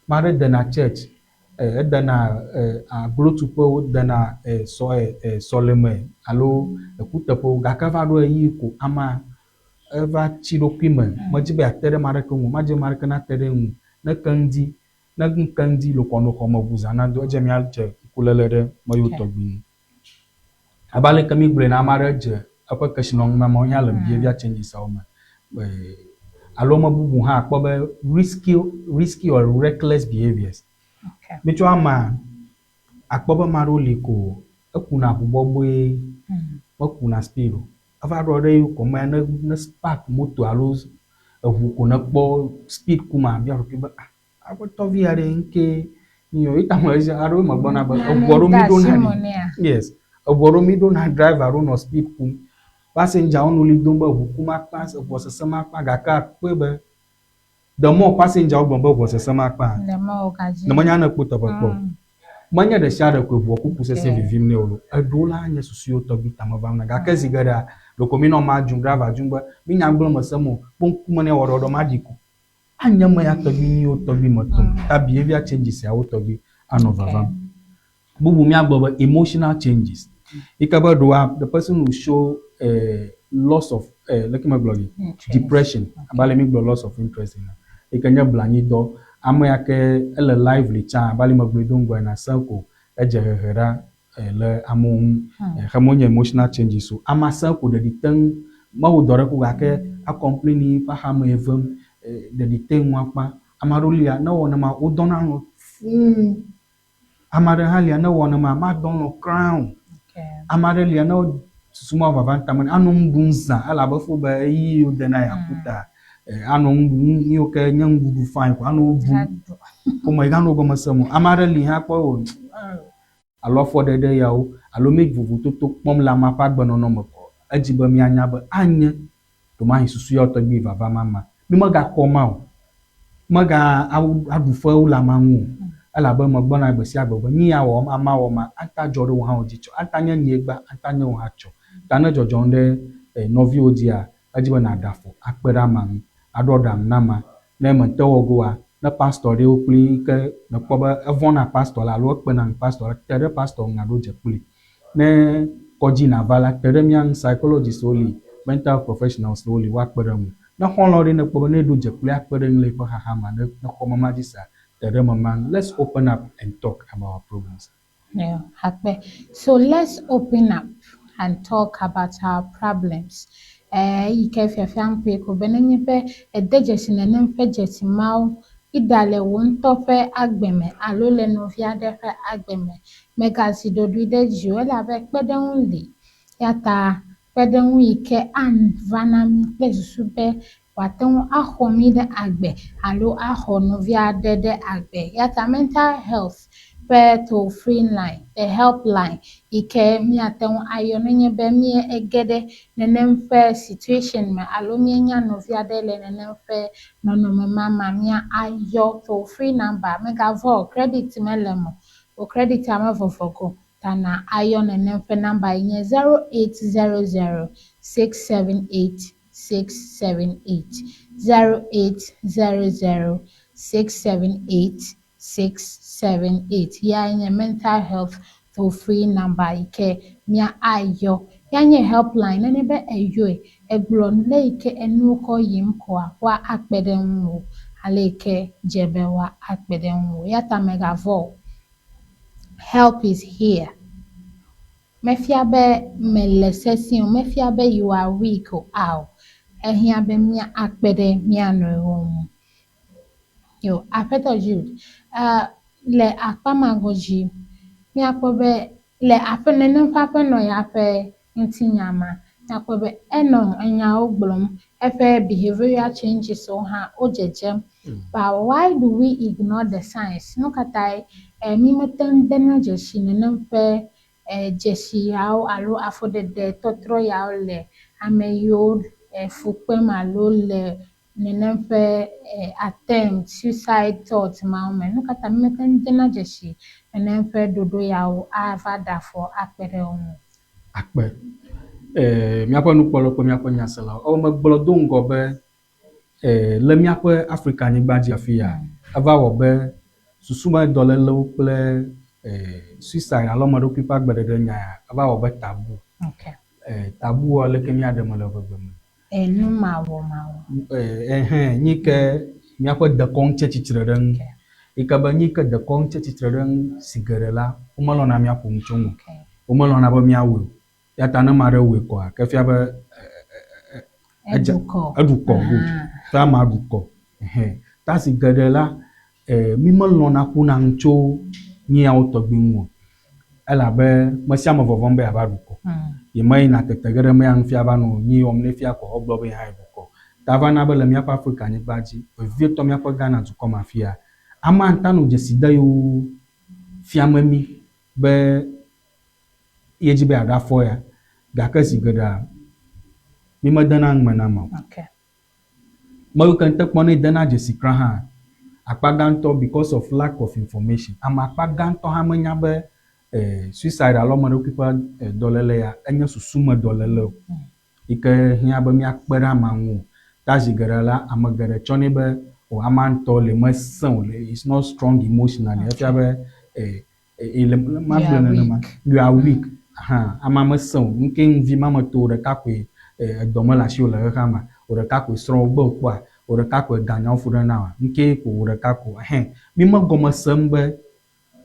Ame aɖe dena church, edena aglotuƒewo, dena sɔ sɔleme alo ekuteƒewo gake eva ɖo ɣeyiɣi ko amea eva tsi ɖokui me. Medzi be yeate ɖe ame aɖeke ŋu o, madzi be ame aɖeke nate ɖe eŋu o. Ne ke ŋdi, ne ŋu ke ŋdi loko nɔ xɔme ʋu zã nado, edze míadze ŋkuléle ɖe ame yiwo tɔgbi ŋu. Abe aleke mígblɔe ene, ame aɖe dze eƒe kesinɔnu mamawo hã le behavior changes me. Alo ame bubu hã akpɔ be risky risky or reckless behaviors. Mitsɔ amea akpɔ be ame aɖewo li ko ekuna ʋu bɔbɔe, mekuna speed o. Eva ɖo ɖe yi ko amea ne ne spark moto alo eʋu ko nekpɔ speed kum abia ɖokui be ah aƒetɔvi aɖe ŋke nyo yi ta me aɖewo megblɔna be eʋu aɖewo mi ɖona ɖi. Yes, eʋu aɖewo mi ɖona driver aɖewo nɔ speed kum. Passenger wo nɔ ɣli dom be ʋu kum akpa, eʋua sesẽm akpa gake akpɔe be the more passenger wo gblɔ be ʋua sesẽm akpa, ne menya ne kpɔ teƒe kpɔ o. Menye ɖe sia ɖe koe ʋua kuku sesẽ vivim nɛ o loo. Eɖewo la nye susu yiwo tɔgbi tame vam na gake zi geɖea ɖeko mi nɔ ma dzum driver dzum be mi nya gblɔm mesem o, kpɔ ŋkume ne wɔ ɖɔɖɔ maɖi ko. Anye me ya tɔgbi nyiwo tɔgbi me tom. Ta behavior changes siawo tɔgbi anɔ vavam. Bubu míagblɔ be emotional changes. Yi ke be ɖoa the person will show loss of leke megblɔ ɖi? Depression. Abe ale mi gblɔ loss of interest ene. Yi ke nye blanyidɔ. Ame ya ke ele lively tsã abe ale megblɔe do ŋgɔ ene sẽ ko edze hehe ɖa le amewo ŋu. Xeme wonye emotional changes o. Amea sẽ ko ɖeɖi te ŋu mewɔ dɔ ɖeke o gake acomplain eƒe axame evem ɖeɖi te ŋu akpa. Ame aɖewo lia ne ewɔ nenema wodɔna alɔ̃ fũu. Ame aɖe hã lia ne ewɔ nenema madɔ alɔ̃ kura o. Ame aɖe lia ne susu ma vava tame nɛ anɔ nu ɖum zã elabe efo be ɣeyiɣi yiwo de na yeaku ta anɔ nu ɖum nu yiwo ke nye nuɖuɖu fine ko anɔ wo ɖum. Ƒome yi ganɔ gɔme sem o. Ame aɖe li hã kpɔ o alo afɔɖeɖe yawo alo mi vovototo kpɔm le amea ƒe agbenɔnɔ me ko edzi be míanya be anye ɖomahi susu yawo tɔgbi vava ma ma. Mi megaxɔ ma o. Mega aɖu fewu le amea ŋu o. Elabe megblɔna gbe sia gbe be nu ya wɔm amea wɔ ma ata dzɔ ɖe wò hã wò dzi tsɔ. Ata nye nyee gba, ata nye wò hã tsɔ. Ta ne dzɔdzɔm ɖe nɔviwò dzia, edzi be nàɖe afɔ akpe ɖe amea ŋu, aɖo aɖaŋu na amea. Ne mete wɔ go oa, ne pastor ɖewo kpli ke nèkpɔ be evɔ̃na pastor la alo ekpena ŋu pastor la, te ɖe pastor ŋu nàɖo dze kplii. Ne kɔdzi nàva la, te ɖe mía ŋu, psychologistwo li, mental professionals wo li woakpe ɖe ŋu. Ne xɔlɔ̃ ɖee nèkpɔ be ne eɖo dze kplii akpe ɖe eŋu le eƒe xaxa mea, ne nexɔ mema dzi sea, te ɖe mema ŋu. Let's open up and talk about our problems. Yeah, akpe. So let's open up and talk about our problems. Eyi ke fiafiam kpuie ko be nenye be ède dzesi nenem ƒe dzesi mawo ida le wò ŋutɔ ƒe agbe me alo le nɔvi aɖe ƒe agbe me, mègazi ɖoɖoe ɖe dzi o elabe kpeɖeŋu li. Ya ta kpeɖeŋu yi ke ava na mí kple susu be wòate ŋu axɔ mí ɖe agbe alo axɔ nɔvi aɖe ɖe agbe. Ya ta mental health ƒe ƒe toll free line, the helpline yi ke míate ŋu ayɔ nenye be míege ɖe nenem ƒe situation me alo míenya nɔvi aɖe le nenem ƒe nɔnɔme ma mea, míayɔ toll free number. Mègavɔ̃ o, credit mele eme o. Wò credit-a mevɔvɔ ge o. Ta na ayɔ nenem ƒe number yi nye 0800 678 678, 0800 678 678. Yae nye mental health toll free number yi ke mía ayɔ. Ya nye helpline nenye be eyɔe, egblɔ le yi ke enuwo kɔ yim koa, woa akpe ɖe ŋuwò ale yi ke dze be woa akpe ɖe ŋuwò. Ya ta mègavɔ̃ o. Help is here. Mefia be mèle sesĩe o, mefia be you are weak o, ao. Ehiã be mía akpe ɖe mía nɔewo ŋu. Yo, Aƒetɔ Jude, eh, le akpa ma godzi, míakpɔ be le aƒe nenem ƒe aƒenɔ ya ƒe ŋutinya ma, míakpɔ be enɔ enyawo gblɔm, eƒe behavioral changes wo hã wo dzedzem. But why do we ignore the signs? Nu ka tae eh, mí mete ŋu dena dzesi nenem ƒe eh, dzesi yawo alo afɔɖeɖe tɔtrɔ yawo le ame yiwo eh, fu kpem alo le nenem ƒe attempt, suicide thought mawo me. Nu ka ta mímete ŋu dena dzesi nenem ƒe ɖoɖo yawo ava ɖe afɔ akpe ɖe wo ŋu? Akpe. E, míaƒe nukpɔlawo kple míaƒe nyaselawo. Ewɔ megblɔ do ŋgɔ be e, le míaƒe Afrika nyigba dzi afi ya, eva wɔ be susumedɔlélewo kple e, suicide alo ameɖokui ƒe agbeɖeɖe nya ya eva wɔ be taboo. Okay. E, taboo leke míaɖe eme le ʋegbe me? Enu mawɔmawɔ. Ɛhɛn, nyi ke míaƒe dekɔnu tsia tsitre ɖe eŋu. Yi ke be nyi ke dekɔnu tsia tsitre ɖe eŋu zi geɖe la, womelɔ̃na míaƒo nu tso eŋu o. Womelɔ̃na be míawɔe o. Eya ta ne ame aɖe wɔe kɔa, ke efia be edze, eɖu kɔ, good. Ke amea ɖu kɔ. Ɛhɛn. Ta zi geɖe la, mímelɔ̃na ƒona nu tso nuyawo tɔgbi ŋu o. Elabe me sia ame vɔvɔ̃m be yeava ɖu kɔ. Yemeyina tete ge ɖe eme ya ŋu ava nɔ nyui wɔm nɛ fia kɔ egblɔ be ye hã yeɖu kɔ. Ta va na be le míaƒe Afrika nyigba dzi, vevietɔ míaƒe Ghana dukɔ me afia, amea ŋutɔ nɔ dzesi de yewo fiame mí be yedzi be yeaɖe afɔ ya. Gake zi geɖea, mímedena nu me na amea o. Me yiwo ke ŋte kpɔnɛ dena dzesi kura hã, akpa gãtɔ because of lack of information. Ame akpa gãtɔ hã menya be suicide alo ameɖokui ƒe dɔléle ya enye susume dɔléle o yi ke hiã be míakpe ɖe amea ŋu o. Ta zi geɖe la, ame geɖe tsɔnɛ be o amea ŋutɔ le mesẽ o, is not strong emotionally. Efia be Ele magblɔe nenema. You are weak. Hã amea mesẽ o. Nuke ŋvi ma me to wò ɖeka koe edɔ mele asiwò le xexea mea? Wò ɖeka koe srɔ̃wò gbe wò kpɔa? Wò ɖeka koe ganyawo fu ɖe na wòa? Nuke ko wò ɖeka ko. Ɛhɛ. Mi me gɔme sem be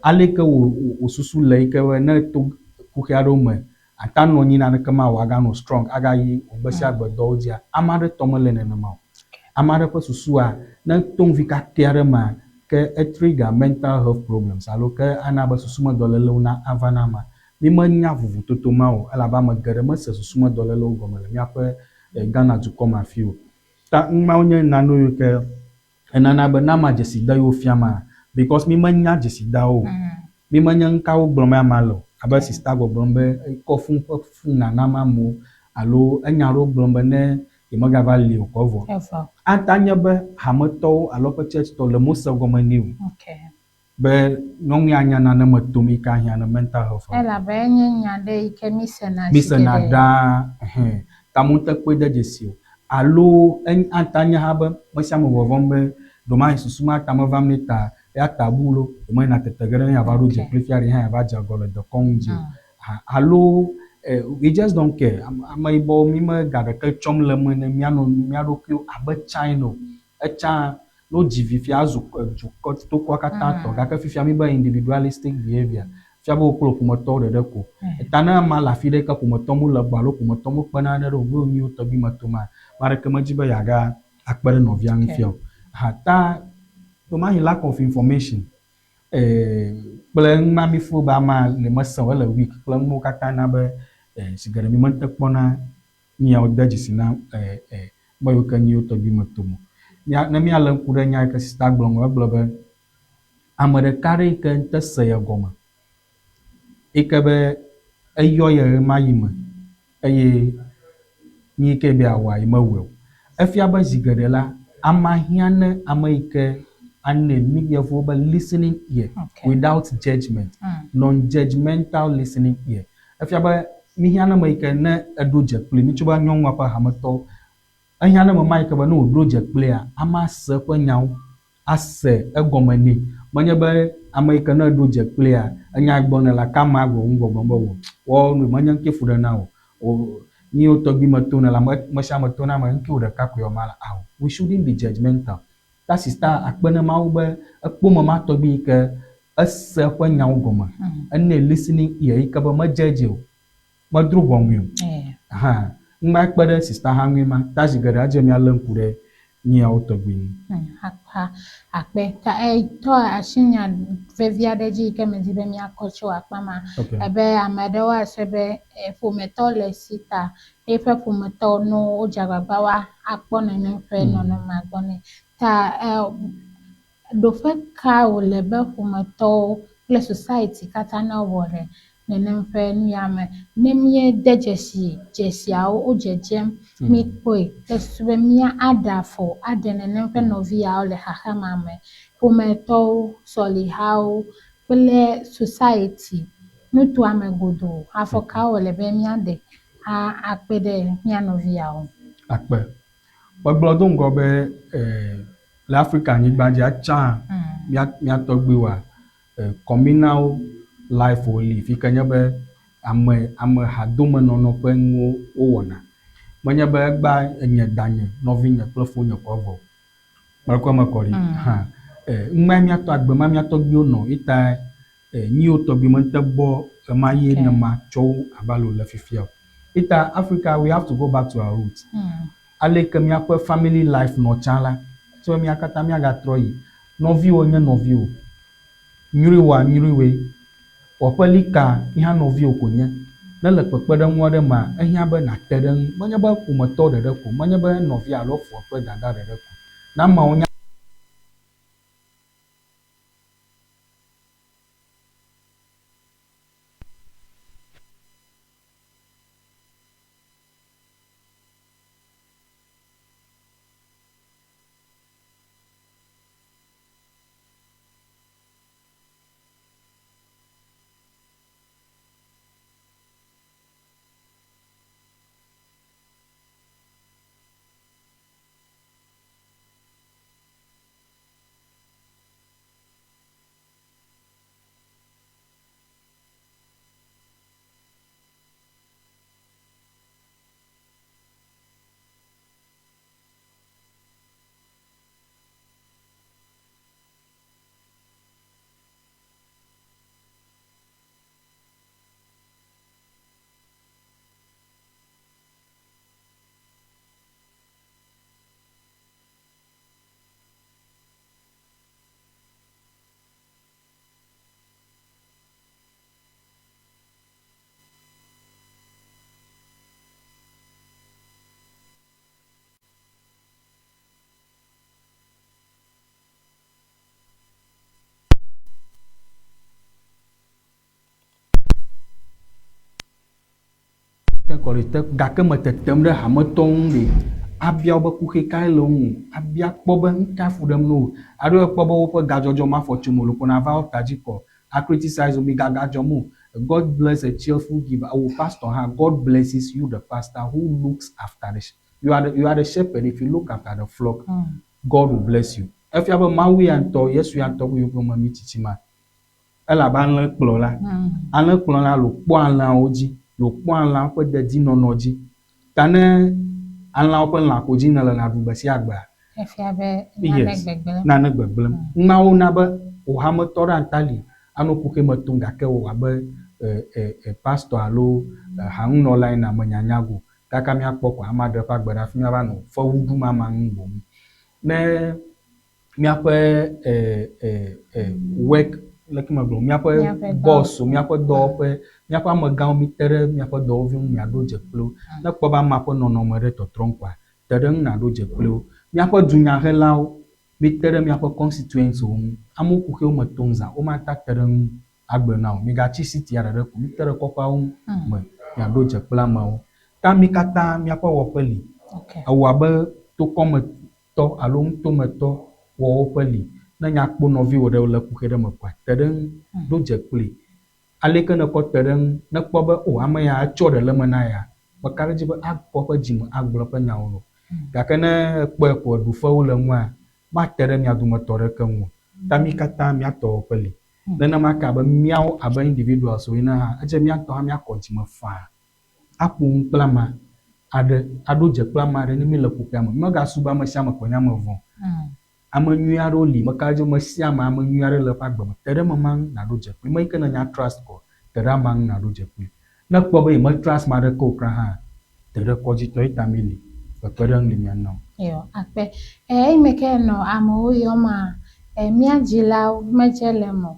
aleke wò wò susu le yike be ne eto kuxi aɖewo me ata nɔ anyi naneke mawɔ aganɔ strong agayi wò gbe sia gbe dɔwo dzia? Ame aɖe tɔ mele nenema o. Ame aɖe ƒe susua, ne eto ŋvi kakɛ aɖe mea, ke e trigger mental health problems alo ke ana be susumedɔlélewo na ava na amea. Mi menya vovototo ma o elabe ame geɖe mese susumedɔlélewo gɔme le míaƒe Ghana dukɔ me afi o. Ta numawo nye nanewo yiwo ke enana be ne amea dzeside yiwo fia ma because mi menya dzesideawo o. Mi menye nukawo gblɔm amea le o. Abe sista gbɔgblɔm be ekɔ fun ƒe fun nanam amewo alo enya aɖewo gblɔm be ne yemegava li o kɔ vɔ. Evɔ. Ata nye be hametɔwo alo eƒe churchtɔwo le mose gɔme nɛ o. Okay. Be nyɔnu ya nya nane me tom yi ke ahiã ne mental health. Elabe enye nya ɖe yi ke mi sena zi geɖe. Mi sena ɖaa ɛhɛn. Ta mo ŋutɔ kpɔe de dzesi o. Alo ata nye hã be mesiame vɔvɔm be ɖomahi susu ma ta mevam nɛ ta eya ta bu lo yemeyina tete ge ɖe ne yeava ɖo dze kple fia ɖe hã yeava dze agɔ le dekɔnu dzi o. Alo we just don't care. Ameyibɔwo mi me ga ɖeke tsɔm le eme ne míanɔ mía ɖokuiwo abe tsã ene o. Etsã ne wodzi vi fia ezu dukɔ tokɔa katã tɔ gake fifia mi be individualistic behavior fia be wò kple wò ƒometɔwo ɖeɖe ko. Eta ne amea le afi ɖe ke ƒometɔ mele egbɔ alo ƒometɔ mekpena ɖe ɖe o be nyuiwo tɔgbi me toma, ame aɖeke medzi be yeaga akpe ɖe nɔvia ŋu fia o. Ha ta ɖewomahi lack of information kple numa mi fo be amea le mesẽ o ele weak kple nuwo katã na be zi geɖe mi mete kpɔna nuyawo de dzesi na ame yiwo ke nyi wo tɔgbi me tom o. Ne míalé ŋku ɖe nya yi ke sista gblɔ ŋu, egblɔ be Ame ɖeka aɖe yi ke ŋutɔ se ye gɔme yi ke be eyɔ ye ɣemaɣi me eye nu yi ke be yeawɔa yemewɔe o. Efia be zi geɖe la, amea hiã ne ame yi ke anɛ mí yevuwo be listening ear without judgement, non-judgemental listening ear. Efia be míhiã ne ame yi ke ne eɖo dze kpli mí tso be nyɔnua ƒe hametɔwo, ehiã ne ame ma yi ke be ne wòɖo dze kplia, amea se eƒe nyawo ase egɔme nɛ. Menye be ame yi ke ne eɖo dze kplia, enya yi gblɔm nèlea, ke amea gblɔ nu gbɔgblɔm be wò woawo nu menye ŋkee fu ɖe na wò o. Nu yiwo tɔgbi me tom nèle ame me sia ame to na ame ŋkee wò ɖeka koe wɔm ale. Ao, we shouldn't be judgemental. Ta sista akpe ne Mawu be ekpɔ ame ma tɔgbi yi ke ese eƒe nyawo gɔme. Enɛ listening ear yi ke be medze edzi o. Medro ʋɔnui o. Hã, ŋma kpe ɖe sista hã ŋue ma. Ta zi geɖe edze míalé ŋku ɖe nyiawo tɔgbi ŋu. Akpa akpe. Ta etɔ asi nya vevi aɖe dzi yi ke medi be míakɔ tso akpa ma. Ebe ame aɖewo ase be ƒometɔ le esi ta eƒe ƒometɔwo ne wodze agbagba woa akpɔ nenem ƒe nɔnɔmea gbɔ nɛ. Ta Ɖoƒe ka wòle be ƒometɔwo kple society katã newɔ le nenem ƒe nu ya me? Ne míede dzesi dzesiawo wo dzedzem, míkpɔe kple susu be mía aɖe afɔ aɖe nenem ƒe nɔvi yawo le xaxa ma me. Ƒometɔwo, sɔlihawo kple society, nutoa me godoo, afɔ kawo wòle be míaɖe a akpe ɖe mía nɔvi yawo ŋu? Akpe. Megblɔ do ŋgɔ be le Afrika nyigba dzia tsã mía mía tɔgbuiwoa communal life woli fi ke nye be ame ame hadomenɔnɔ ƒe nuwo wowɔna. Menye be egbea enye danye, nɔvinye kple fonye ko evɔ o. Mekɔ eme kɔ ɖi hã. Numae mía tɔ agbe ma mía tɔgbuiwo nɔ ye ta nyiwo tɔgbi mete gbɔ ɣemaɣi nema tsɔ wu abe ale wòle fifia o. Ye ta Africa we have to go back to our roots. Aleke míaƒe family life nɔ tsã la, etse be mía katã míagatrɔ yi. Nɔviwò nye nɔviwò, nyruiwòa nyruiwòe, wò aƒelika ye hã nɔviwò ko nye. Ne le kpekpeɖeŋu aɖe mea, ehiã be nàte ɖe eŋu. Menye be ƒometɔ ɖeɖe ko, menye be nɔvia alo foa kple dada ɖeɖe ko. Ne ameawo nya. Gake metetem ɖe hametɔwo ŋu ɖe, abia wo be kuxi kae le wo ŋu, abia kpɔ be nu kae fu ɖem na wo, alo ekpɔ be woƒe gadzɔdzɔ mafɔ tsom o, loko nava wo ta dzi kɔ a criticize wo, migaga dzɔm o. God bless a cheerful giver. Wò pastor hã, God blesses you the pastor who looks after the you are the, you are the shepherd if you look after the flock, God will bless you. Efia be Mawu ya ŋutɔ, Yesu ya ŋutɔ ƒe yome mi tsitsi ma. Elabe alẽkplɔla, alẽkplɔla lo kpɔ alẽawo dzi, lo kpɔ alẽawo ƒe dedinɔnɔ dzi. Ta ne alẽawo ƒe lã ko dzi nèle nàɖu gbe sia gbea, Efia be nane yes, gbegblẽm. nane gbegblẽm. Numawo na be wò hametɔ ɖe ŋta li anɔ kuxi me tom gake wò abe e, e, e, pastor alo e, hanunɔla ene menyanya go. Kaka míakpɔ ko ame aɖe ƒe agbe ɖe hafi míava nɔ fewu ɖum amea ŋu boŋ. Ne míaƒe e, e, e, work leke megblɔ míaƒe boss míaƒe dɔwɔƒe míaƒe amegãwo mite ɖe míaƒe dɔwɔviwo ŋu miaɖo dze kpli wo. Ne ekpɔ be amea ƒe nɔnɔme ɖe tɔtrɔm koa, te ɖe eŋu nàɖo dze kpli wo. Míaƒe dunyahelawo Mite ɖe miaƒe constituency wo ŋu. Amewo kuxiwo me tom zã, womate ate ɖe ŋu agblɔe na o. Migatsi city ɖeɖe ko, mite ɖe kɔƒeawo ŋu me miaɖo dze kple ameawo. Ta mi katã miaƒe wɔƒe li. Ewɔ abe tokɔmetɔ alo nutometɔ wɔ woƒe li. Ne nya kpɔ nɔviwò ɖe le kuxi ɖe me koa, te ɖe eŋu, ɖo dze kplii. Aleke nèkɔ te ɖe eŋu ne ekpɔ be o ame ya etsɔ ɖe le eme na ya, meka ɖe edzi be akɔ eƒe dzime agblɔ eƒe nyawo na wò. Gake ne ekpɔe ko eɖu fewu le eŋua, mate ɖe mia dometɔ ɖeke ŋu o. Ta mí katã míatɔ wɔƒe li. Nenema ke abe míawo abe individuals ene hã, edze mía ŋutɔ hã míakɔ dzime faa aƒo nu kple ame aɖe, aɖo dze kple ame aɖe ne míle kuxia me. Mímegasubɔ ame sia ame ko nye ame vɔ̃ o. Ame nyui aɖewo li, meka ɖe edzi be ame sia ame, ame nyui aɖe le eƒe agbe me. Te ɖe ame ma ŋu nàɖo dze kplii. Ame yi ke nènya trust ko, te ɖe amea ŋu nàɖo dze kplii. Ne èkpɔ be yeme trust ame aɖeke o kura hã, te ɖe kɔdzitɔ ye ta míli. Kpekpeɖeŋu li míana wò. Eyɔ, akpe. Eyime ke nɔ amewo yɔma, mía dzilawo medze le eme o.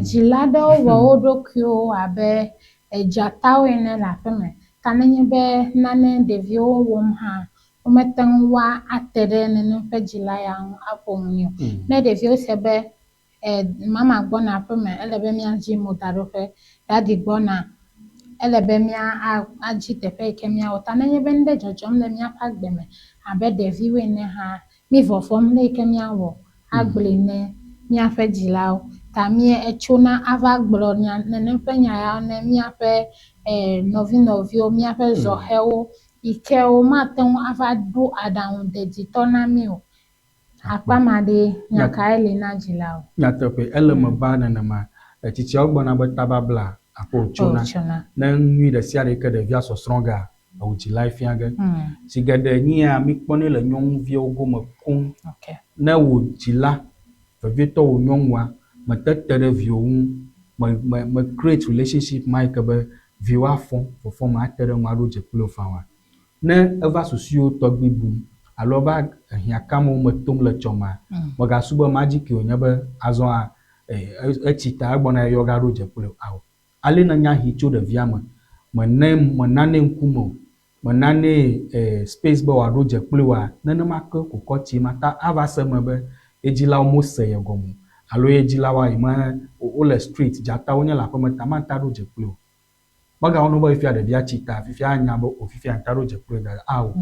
Dzila ɖewo wɔ wo ɖokuiwo abe dzatawo ene le aƒeme. Ta nenye be nane ɖeviwo wɔm hã, womete ŋu woa ate ɖe nenem ƒe dzila ya ŋu aƒo nu nɛ o. Ne ɖeviwo se be mama gbɔna aƒeme, ele be míadzi modaɖoƒe, dadi gbɔna, ele be mía adzi teƒe yi ke míawɔ. Ta nenye be nu ɖe dzɔdzɔm le míaƒe agbe me abe ɖeviwo ene hã, mí vɔvɔ̃m le yi ke míawɔ agblɔe ne míaƒe dzilawo. Ta mí etsona ava gblɔ nya nenem ƒe nya yawo ne míaƒe nɔvinɔviwo, míaƒe zɔhɛwo yi ke womate ŋu ava ɖo aɖaŋu deditɔ na mí o. Akpa ma ɖe, nya kae li na dzilawo? Nyateƒe, ele me ba nenema. Tsitsiawo gblɔna be tababla aƒe wòtsona. Ne nu nyui ɖe sia ɖe yi ke ɖevia sɔsrɔ̃ gea, ewò dzilae fia ge. Zi geɖe nyia míkpɔnɛ le nyɔnuviwo gome koŋ. Ne wò dzila, vevietɔ wò nyɔnua, mete te ɖe viwò ŋu, me me me create relationship ma yi ke be viwò afɔ fɔfɔ me ate ɖe eŋu aɖo dze kpli wò faa oa, ne eva susuwo tɔgbi bum alo eva ehiãkamewo me tom le tsɔmea, mègasubɔ magic wònye be azɔa etsi ta egbɔna yɔ gaɖo dze kpli wò. Ao. Ale nènya hi tso ɖevia me, mene menanɛ ŋkume o, menanɛ space be wòaɖo dze kpli wòa, nenema ke wòkɔ tsi ma ta ava se eme be ye dzilawo mose ye gɔme o alo ye dzilawoa yi me wole street, dzatawo nye le aƒeme ta mate aɖo dze kpli o. Megawɔ na wo be fifia ɖevia tsi ta fifia anya be o fifia ŋta ɖo dze kpli dada. Ao.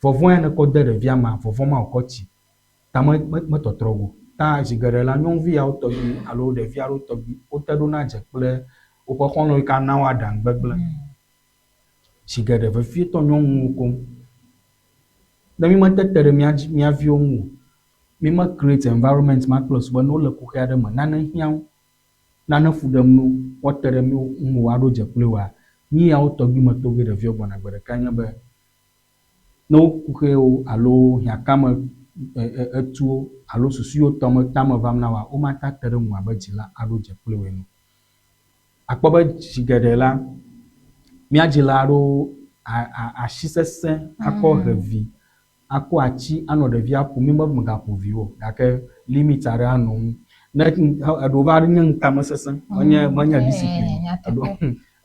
Vɔvɔ̃ ya nekɔ de ɖevia mea, vɔvɔ̃ ma wòkɔ tsi. Ta me me metɔtrɔ go. Ta zi geɖe la, nyɔnuvi yawo tɔgbi alo ɖevi aɖewo tɔgbi wote ɖona dze kple woƒe xɔlɔ̃ yi ke ana wo aɖaŋu gbegblẽ. Zi geɖe vevietɔ nyɔnuwo koŋ. Ne mi mete te ɖe mía dzi mía viwo ŋu o, mi me create environment ma kple susu be ne wole kuxi aɖe me, nane hiã wo, nane fu ɖem na wo, woate ɖe mí ŋu woaɖo dze kpli woa, nu yawo tɔgbi me to ge ɖeviwo gbɔna gbe ɖeka nye be ne wo kuxiwo alo hiãkame etuwo alo susu yiwo tɔ me tame vam na woa, womate ate ɖe ŋu abe dzila aɖo dze kpli wo ene o. Akpɔ be zi geɖe la, mía dzila aɖewo asi sesẽ akɔ he vi, akɔ ati anɔ ɖevia ƒom. Mi be megaƒo vi o gake limit aɖe anɔ ŋu. Ne eɖewo va nye ŋutamesesẽ, menye menye discipline o. Eɖewo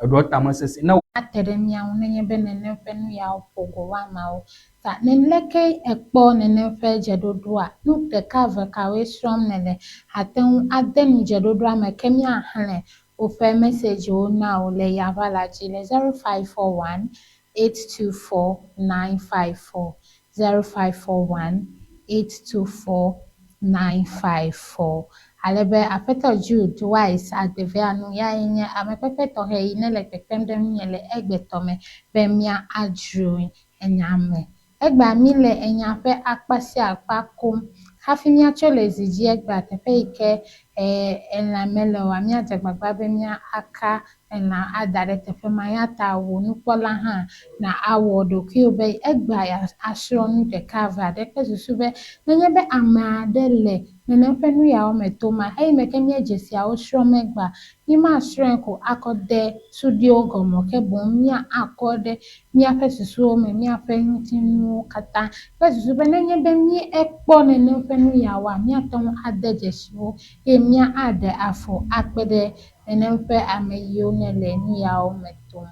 eɖewo tamesesẽ. Ne ate ɖe mía ŋu nenye be nenem ƒe nu yawo ƒo go woamawo. Ta ne leke ekpɔ nenem ƒe dzeɖoɖoa, nu ɖeka eve kawoe srɔ̃m nèle ate ŋu ade nu dzeɖoɖoa me ke míaxlẽ woƒe messagewo na wò le yaʋala dzi le 0541 824 954 0541 824 954. Ale be Aƒetɔ Jude Wise Agbeveanu yae nye amekpekpe tɔxɛ yi ne le kpekpem ɖe ŋunye le egbetɔ me be mía adzro enya me. Egbea mí le enya ƒe akpa sia akpa kom. Hafi míatso le zi dzi egbea teƒe yi ke elã mele oa, míadze agbagba be mía aka elã ada ɖe teƒe ma. Ya ta wò nukpɔla hã na awɔ ɖokuiwò be egbea asrɔ̃ nu ɖeka eve aɖe kple susu be nenye be ame aɖe le nenem ƒe nu yawo me toma, eyime ke míedze siawo srɔ̃m egbea, mímasrɔ̃e ko akɔ de suɖuiwo gɔme o ke boŋ mía akɔ ɖe míaƒe susuwo me, míaƒe ŋutinuwo katã kple susu be nenye be mí ekpɔ nenem ƒe nu yawoa, míate ŋu ade dzesi wo eye mía aɖe afɔ akpe ɖe nenem ƒe ame yiwo ne le nu yawo me tom.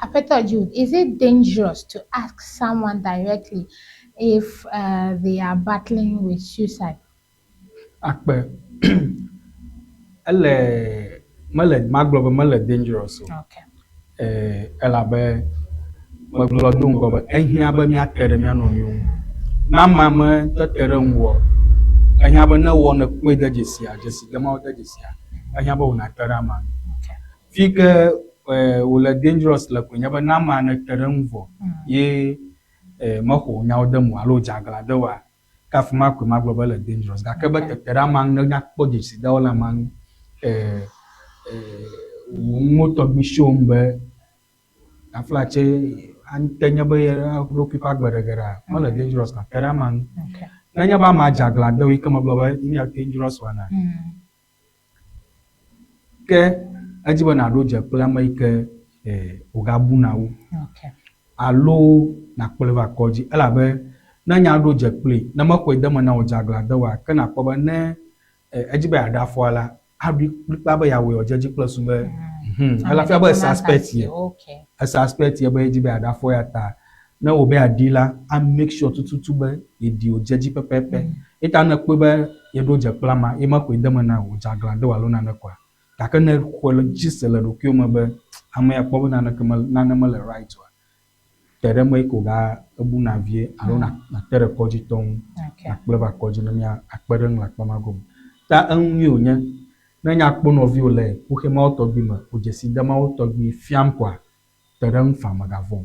Aƒetɔ Jude, is it dangerous to ask someone directly? if they are battling with suicide? Akpe. Ele mele magblɔ be mele dangerous o. Elabe megblɔ do ŋgɔ be ehiã be míate ɖe mía nɔnɔewo ŋu. Ne amea me tete ɖe ŋuwò, ehiã be ne wɔ ne kpɔe de dzesia, dzeside mawo de dzesia, ehiã be wò nate ɖe amea ŋu. Fi ke wòle dangerous le koe nye be ne amea nete ɖe eŋu vɔ ye mexɔ nyawo de eme o alo dze aglã de oa, ke afi ma koe magblɔ be ele dangerous. Gake be tete ɖe amea ŋu ne nya kpɔ dzesidewo le amea ŋu, wò nuwo tɔgbi show be taflatse ate nye be ye ɖokui ƒe agbe ɖe ge ɖa, mele dangerous o, te ɖe amea ŋu. Nenye be amea dze aglã de wò yi ke megblɔ be nye dangerous one a, ke edzi be nàɖo dze kple ame yi ke wògabuna wu alo nàkplɔe va kɔdzi elabe ne nya ɖo dze kplii, ne mexɔe de eme na wò dze aglã de wòa, ke nàkpɔ be ne edzi be yeaɖe afɔa la, aɖoe kplikpaa be yeawɔe wòadze edzi kple su be ele afia be suspect ye. Esuspect ye be edzi be yeaɖe afɔ ya ta ne wò be yeaɖi la, a make sure tututu be yeɖi wòdze edzi pɛpɛpɛ. Ye ta ne ekpɔe be yeɖo dze kple amea ye mexɔe de eme na wò dze aglã de wò alo nane koa, gake ne exɔe le dzi se le ɖokuiwò me be ame ya kpɔ be naneke mele nane mele right oa, te ɖe eme yi ke wòga ebuna vie alo nàte ɖe kɔdzitɔ ŋu nàkplɔe va kɔdzi ne mía akpe ɖe eŋu le akpa ma gome. Ta enu nyui wònye ne nya kpɔ nɔviwò le kuxi mawo tɔgbi me, wò dzeside mawo tɔgbi fiam koa, te ɖe eŋu faa mègavɔ̃ o.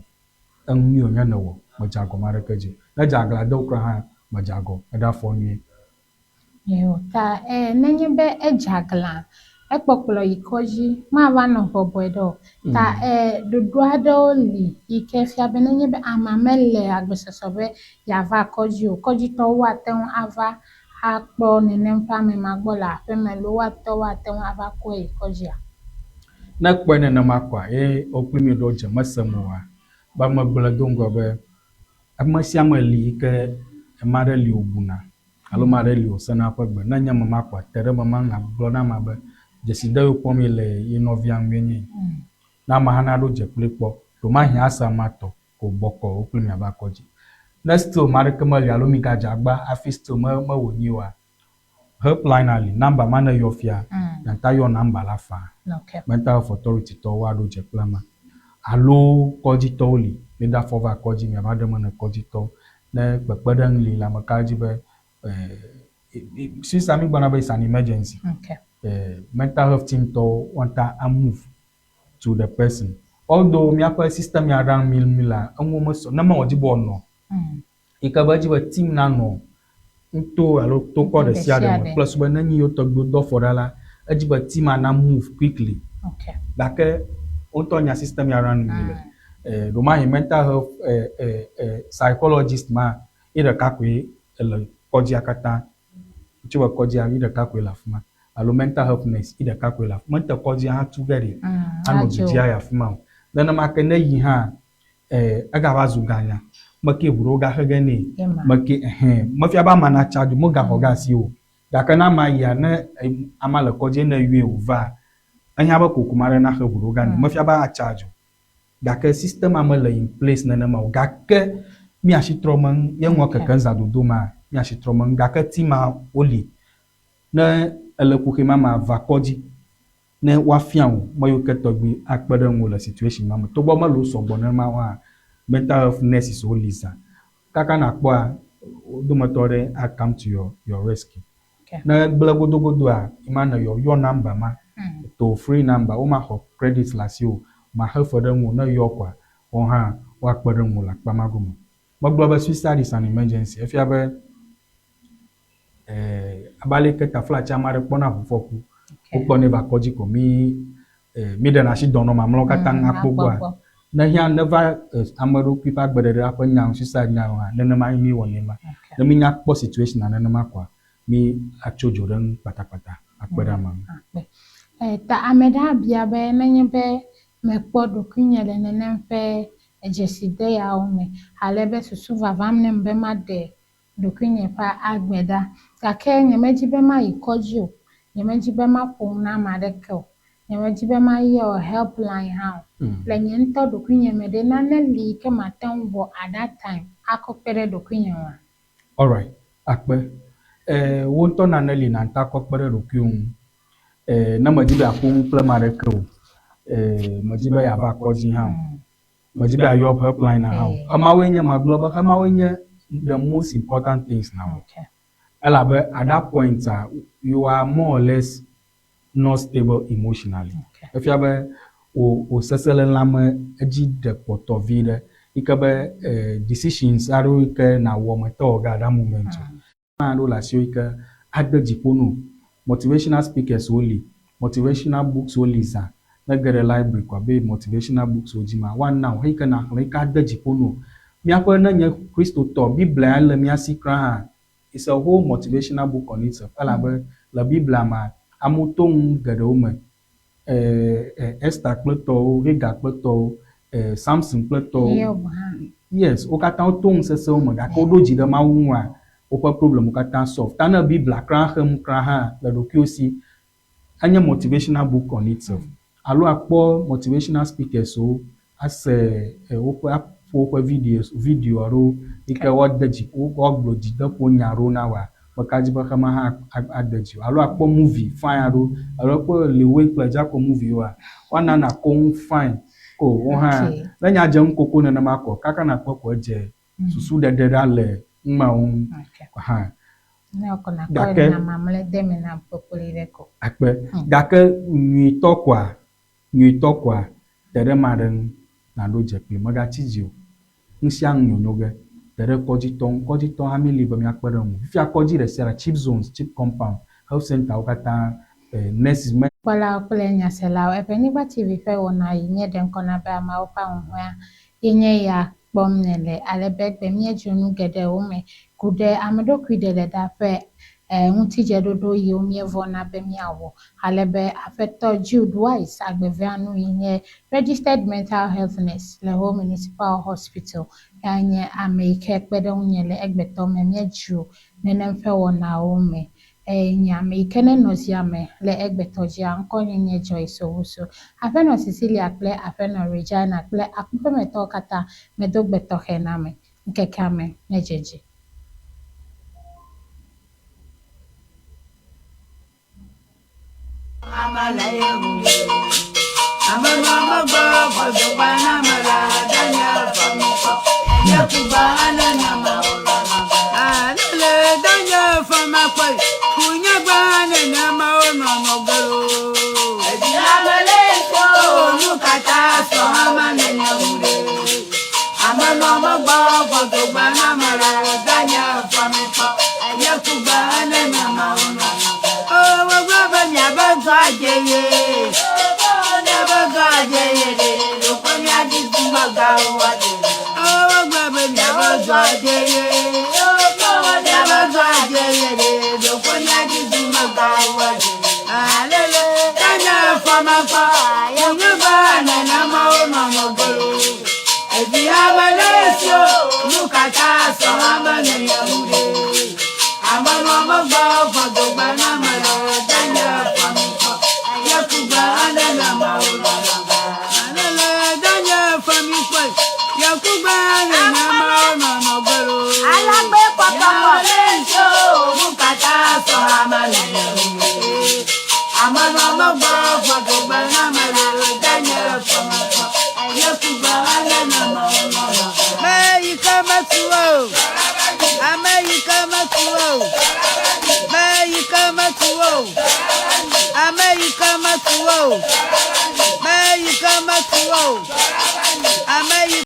Enu nyui wònye nèwɔ, mèdze agɔ ame aɖeke dzi o. Ne edze aglã de wò kura hã, mèdze agɔ o, eɖe afɔ nyuie. Eo ta e nenye be edze aglã, ekpɔkplɔ yi kɔdzi mava nɔ bɔbɔe ɖe o. Ta e ɖoɖo aɖewo li yi ke fia be nenye be amea mele agbɔsɔsɔ be yeava kɔdzi o, kɔdzitɔwo woate ŋu ava akpɔ nenem ƒe ame ma gbɔ le aƒeme alo woatɔ woate ŋu ava kɔe yi kɔdzia? Ne ekpɔe nenema koa, ye wo kpli mi ɖo dze mesem oa, be megblɔe do ŋgɔ be ame sia ame li yi ke ame aɖe li wòbuna alo ame aɖe li wòsena eƒe gbe. Ne enye ame ma koa, te ɖe eme ma nàgblɔ na amea be dzeside yiwo kpɔm yele ye nɔvia ŋue nye yi. Ne amea hã naɖo dze kpli kpɔ. Ɖewomahi ase amea tɔ ko bɔkɔ wo kpli miava kɔdzi. Ne still ame aɖeke meli alo migadze agba hafi still me mewɔ nyuie oa, helpline li, number ma ne yɔ fia, miata yɔ number la faa. Mental health authority tɔwo woaɖo dze kple amea. Alo kɔdzitɔwo li, miɖe afɔ va kɔdzi miava ɖe eme ne kɔdzitɔwo. Ne kpekpeɖeŋu li le ameka dzi be since mi gblɔna be it's an emergency. Mental health team tɔwo woata a move to the person. Although míaƒe system ya ɖam mi mi la, enuwo mesɔ ne mewɔ dzi be wòanɔ yi ke be edzi be team nanɔ nuto alo tokɔ ɖe sia ɖe me kple su be ne nyi yewo tɔgbiwo do afɔ ɖa la, edzi be team na move quickly. Gake wo ŋutɔ nya system ya run mi le. Ɖewomahi mental health psychologist ma ye ɖeka koe ele kɔdzia katã. Tso be kɔdzia yi ɖeka koe le afi ma alo mental health nurse yi ɖeka koe le afi ma. Mete kɔdzia hã tu ge ɖi anɔ du dzi ayi afi ma o. Nenema ke ne yi hã egava zu ganya. Meke ʋu ɖewo gaxe ge nɛ. Meke ehɛn mefia be amea natsa dzo megaxɔ ge asi o. Gake ne amea yia ne amea le kɔdzi ne eyɔe wòva ehiã be kokoma ɖe naxe ʋu ɖewo ga nɛ. Mefia be atsa dzo. Gake system ma mele in place nenema o. Gake míasi trɔ me ŋu ye ŋua keke zã dodo ma míasi trɔ me ŋu. Gake team ma woli ne ele kuxi ma mea va kɔdzi ne woafia wò me yiwo ke tɔgbi akpe ɖe ŋuwò le situation ma me. Togbɔ mele wo sɔgbɔ nenema o hã mental health nurses woli zã. Kaka nakpɔa wo dometɔ aɖe a come to your your rescue. Ne egblẽ godogodoa, ema ne yɔ yɔ number ma toll free number womaxɔ credit le asiwò o, maxe fe ɖe ŋuwò ne eyɔ koa woawo hã woakpe ɖe ŋuwò le akpa ma gome. Megblɔ be suicide is an emergency efia be abe ale ke taflatse ame aɖe kpɔna ʋufɔku wokplɔnɛ va kɔdzi ko mi mi ɖena asi dɔnɔ mamlɛwo katã ŋu akpɔ gbɔa ne hiã ne va ame ɖokui ƒe agbeɖeɖe ƒe nya suicide nya hã nenema ye mi wɔnɛ ma. Ne mi nya kpɔ situation nenema koa mi atso dzo ɖe ŋu kpatakpata akpe ɖe amea ŋu. Akpe. Ta ame ɖe abia be nenye be mekpɔ ɖokuinye le nenem ƒe dzeside yawo me ale be susu vavam nem be maɖe ɖokuinye ƒe agbe ɖa gake nyemedi be mayi kɔdzi o, nyemedi be maƒo nu na ame aɖeke o, nyemedi be mayɔ helpline hã o. Le nye ŋutɔ ɖokuinye me ɖe nane li yi ke mate ŋu wɔ at that time akɔ kpe ɖe ɖokuinye ŋua? Alright, akpe. Eh, wo ŋutɔ nane li na ŋutɔ akɔ kpe ɖe ɖokuiwò ŋu. Eh, ne medi be yeaƒo nu kple ame aɖeke o, eh, medi be yeava kɔdzi hã o, medi be yeayɔ helpline hã o. Emawoe nye magblɔ be emawoe nye the most important things na wò. Elabe at that point a, you are more or less not stable emotionally. Efia be wò wò seselelãme edzi ɖe kpɔtɔ vi ɖe yi ke be eh, decisions aɖewo yi ke nàwɔ mete wɔ ge at that moment o. Aɖewo le asiwò yi ke ade dzi ƒo na wò. Motivational speakers wo li, motivational books wo li zã. Ne ege ɖe library ko abe motivational books wo dzi ma, woana wò heyi ke nàxlẽ yi ke ade dzi ƒo na wò. Míaƒe ne nye Kristotɔ, Biblia ya le mía si kura hã, it's a whole motivational book on itself elabe le Biblia mea, amewo to nu geɖewo me. Eh, Esther kple tɔwo, Hagar kple tɔwo, eh, Samson kple tɔwo. Hiob hã. Yes, wo katã woto nu sesẽwo me gake woɖo dzi ɖe Mawu ŋua, woƒe problemwo katã solve. Ta ne Biblia kura xem kura hã le ɖokuiwò si, enye motivational book on itself. Alo akpɔ motivational speakers wo ase eh, woƒe aƒo woƒe videos video aɖewo yi ke woade dzi woagblɔ dzideƒo nya aɖewo na woa, meka dzi be xema hã ade dzi. Alo akpɔ movie fine aɖewo alo akpɔ Lil Wayne kple Jacko movie woa, woana nàko nu fine ko wo hã. Ne nya dze nukoko nenema ko kaka nakpɔ ko edze susu ɖeɖe ɖa le numawo ŋu hã. Ne wokɔ nakɔ Gake nya mamlɛ de me na kpokploe ɖe ko. Akpe. Gake nyuitɔ koa, nyuitɔ koa, te ɖe ame aɖe ŋu nàɖo dze kpli. Mègatsi dzi o. Nu sia nu nyonyo ge. Te ɖe kɔdzitɔ ŋu. Kɔdzitɔ hã míeli be míakpe ɖe ŋu. Fifia kɔdzi ɖe sia ɖe, chip zones, chip compound, health center wo katã, eh, nurses me Kpɔlawo kple nyaselawo, Eʋenyigba TV ƒe wɔna yi míeɖe ŋkɔ na be ameawo ƒe ahuhɔ̃ea ye nye ya kpɔm nèle ale be egbe míedzro nu geɖewo me ku ɖe ame ɖokui ɖeɖeɖa ƒe eh, ŋutidzeɖoɖo yiwo míevɔna be míawɔ ale be aƒetɔ Jude Wise Agbeveanu yi nye registered mental health nurse le Ho Municipal Hospital ya nye ame yi ke kpe ɖe ŋunye le egbetɔ me míedzro nenem ƒe wɔnawo me. Eye nye ame yi ke nenɔ zia me le egbetɔ dzia ŋkɔnye nye Joyce Owusu. Aƒenɔ Cecilia kple aƒenɔ Regina kple akuƒemetɔwo katã medo gbe tɔxɛ na me. Ŋkekea me nedze dzi. Ameyika metu o. Ameyika.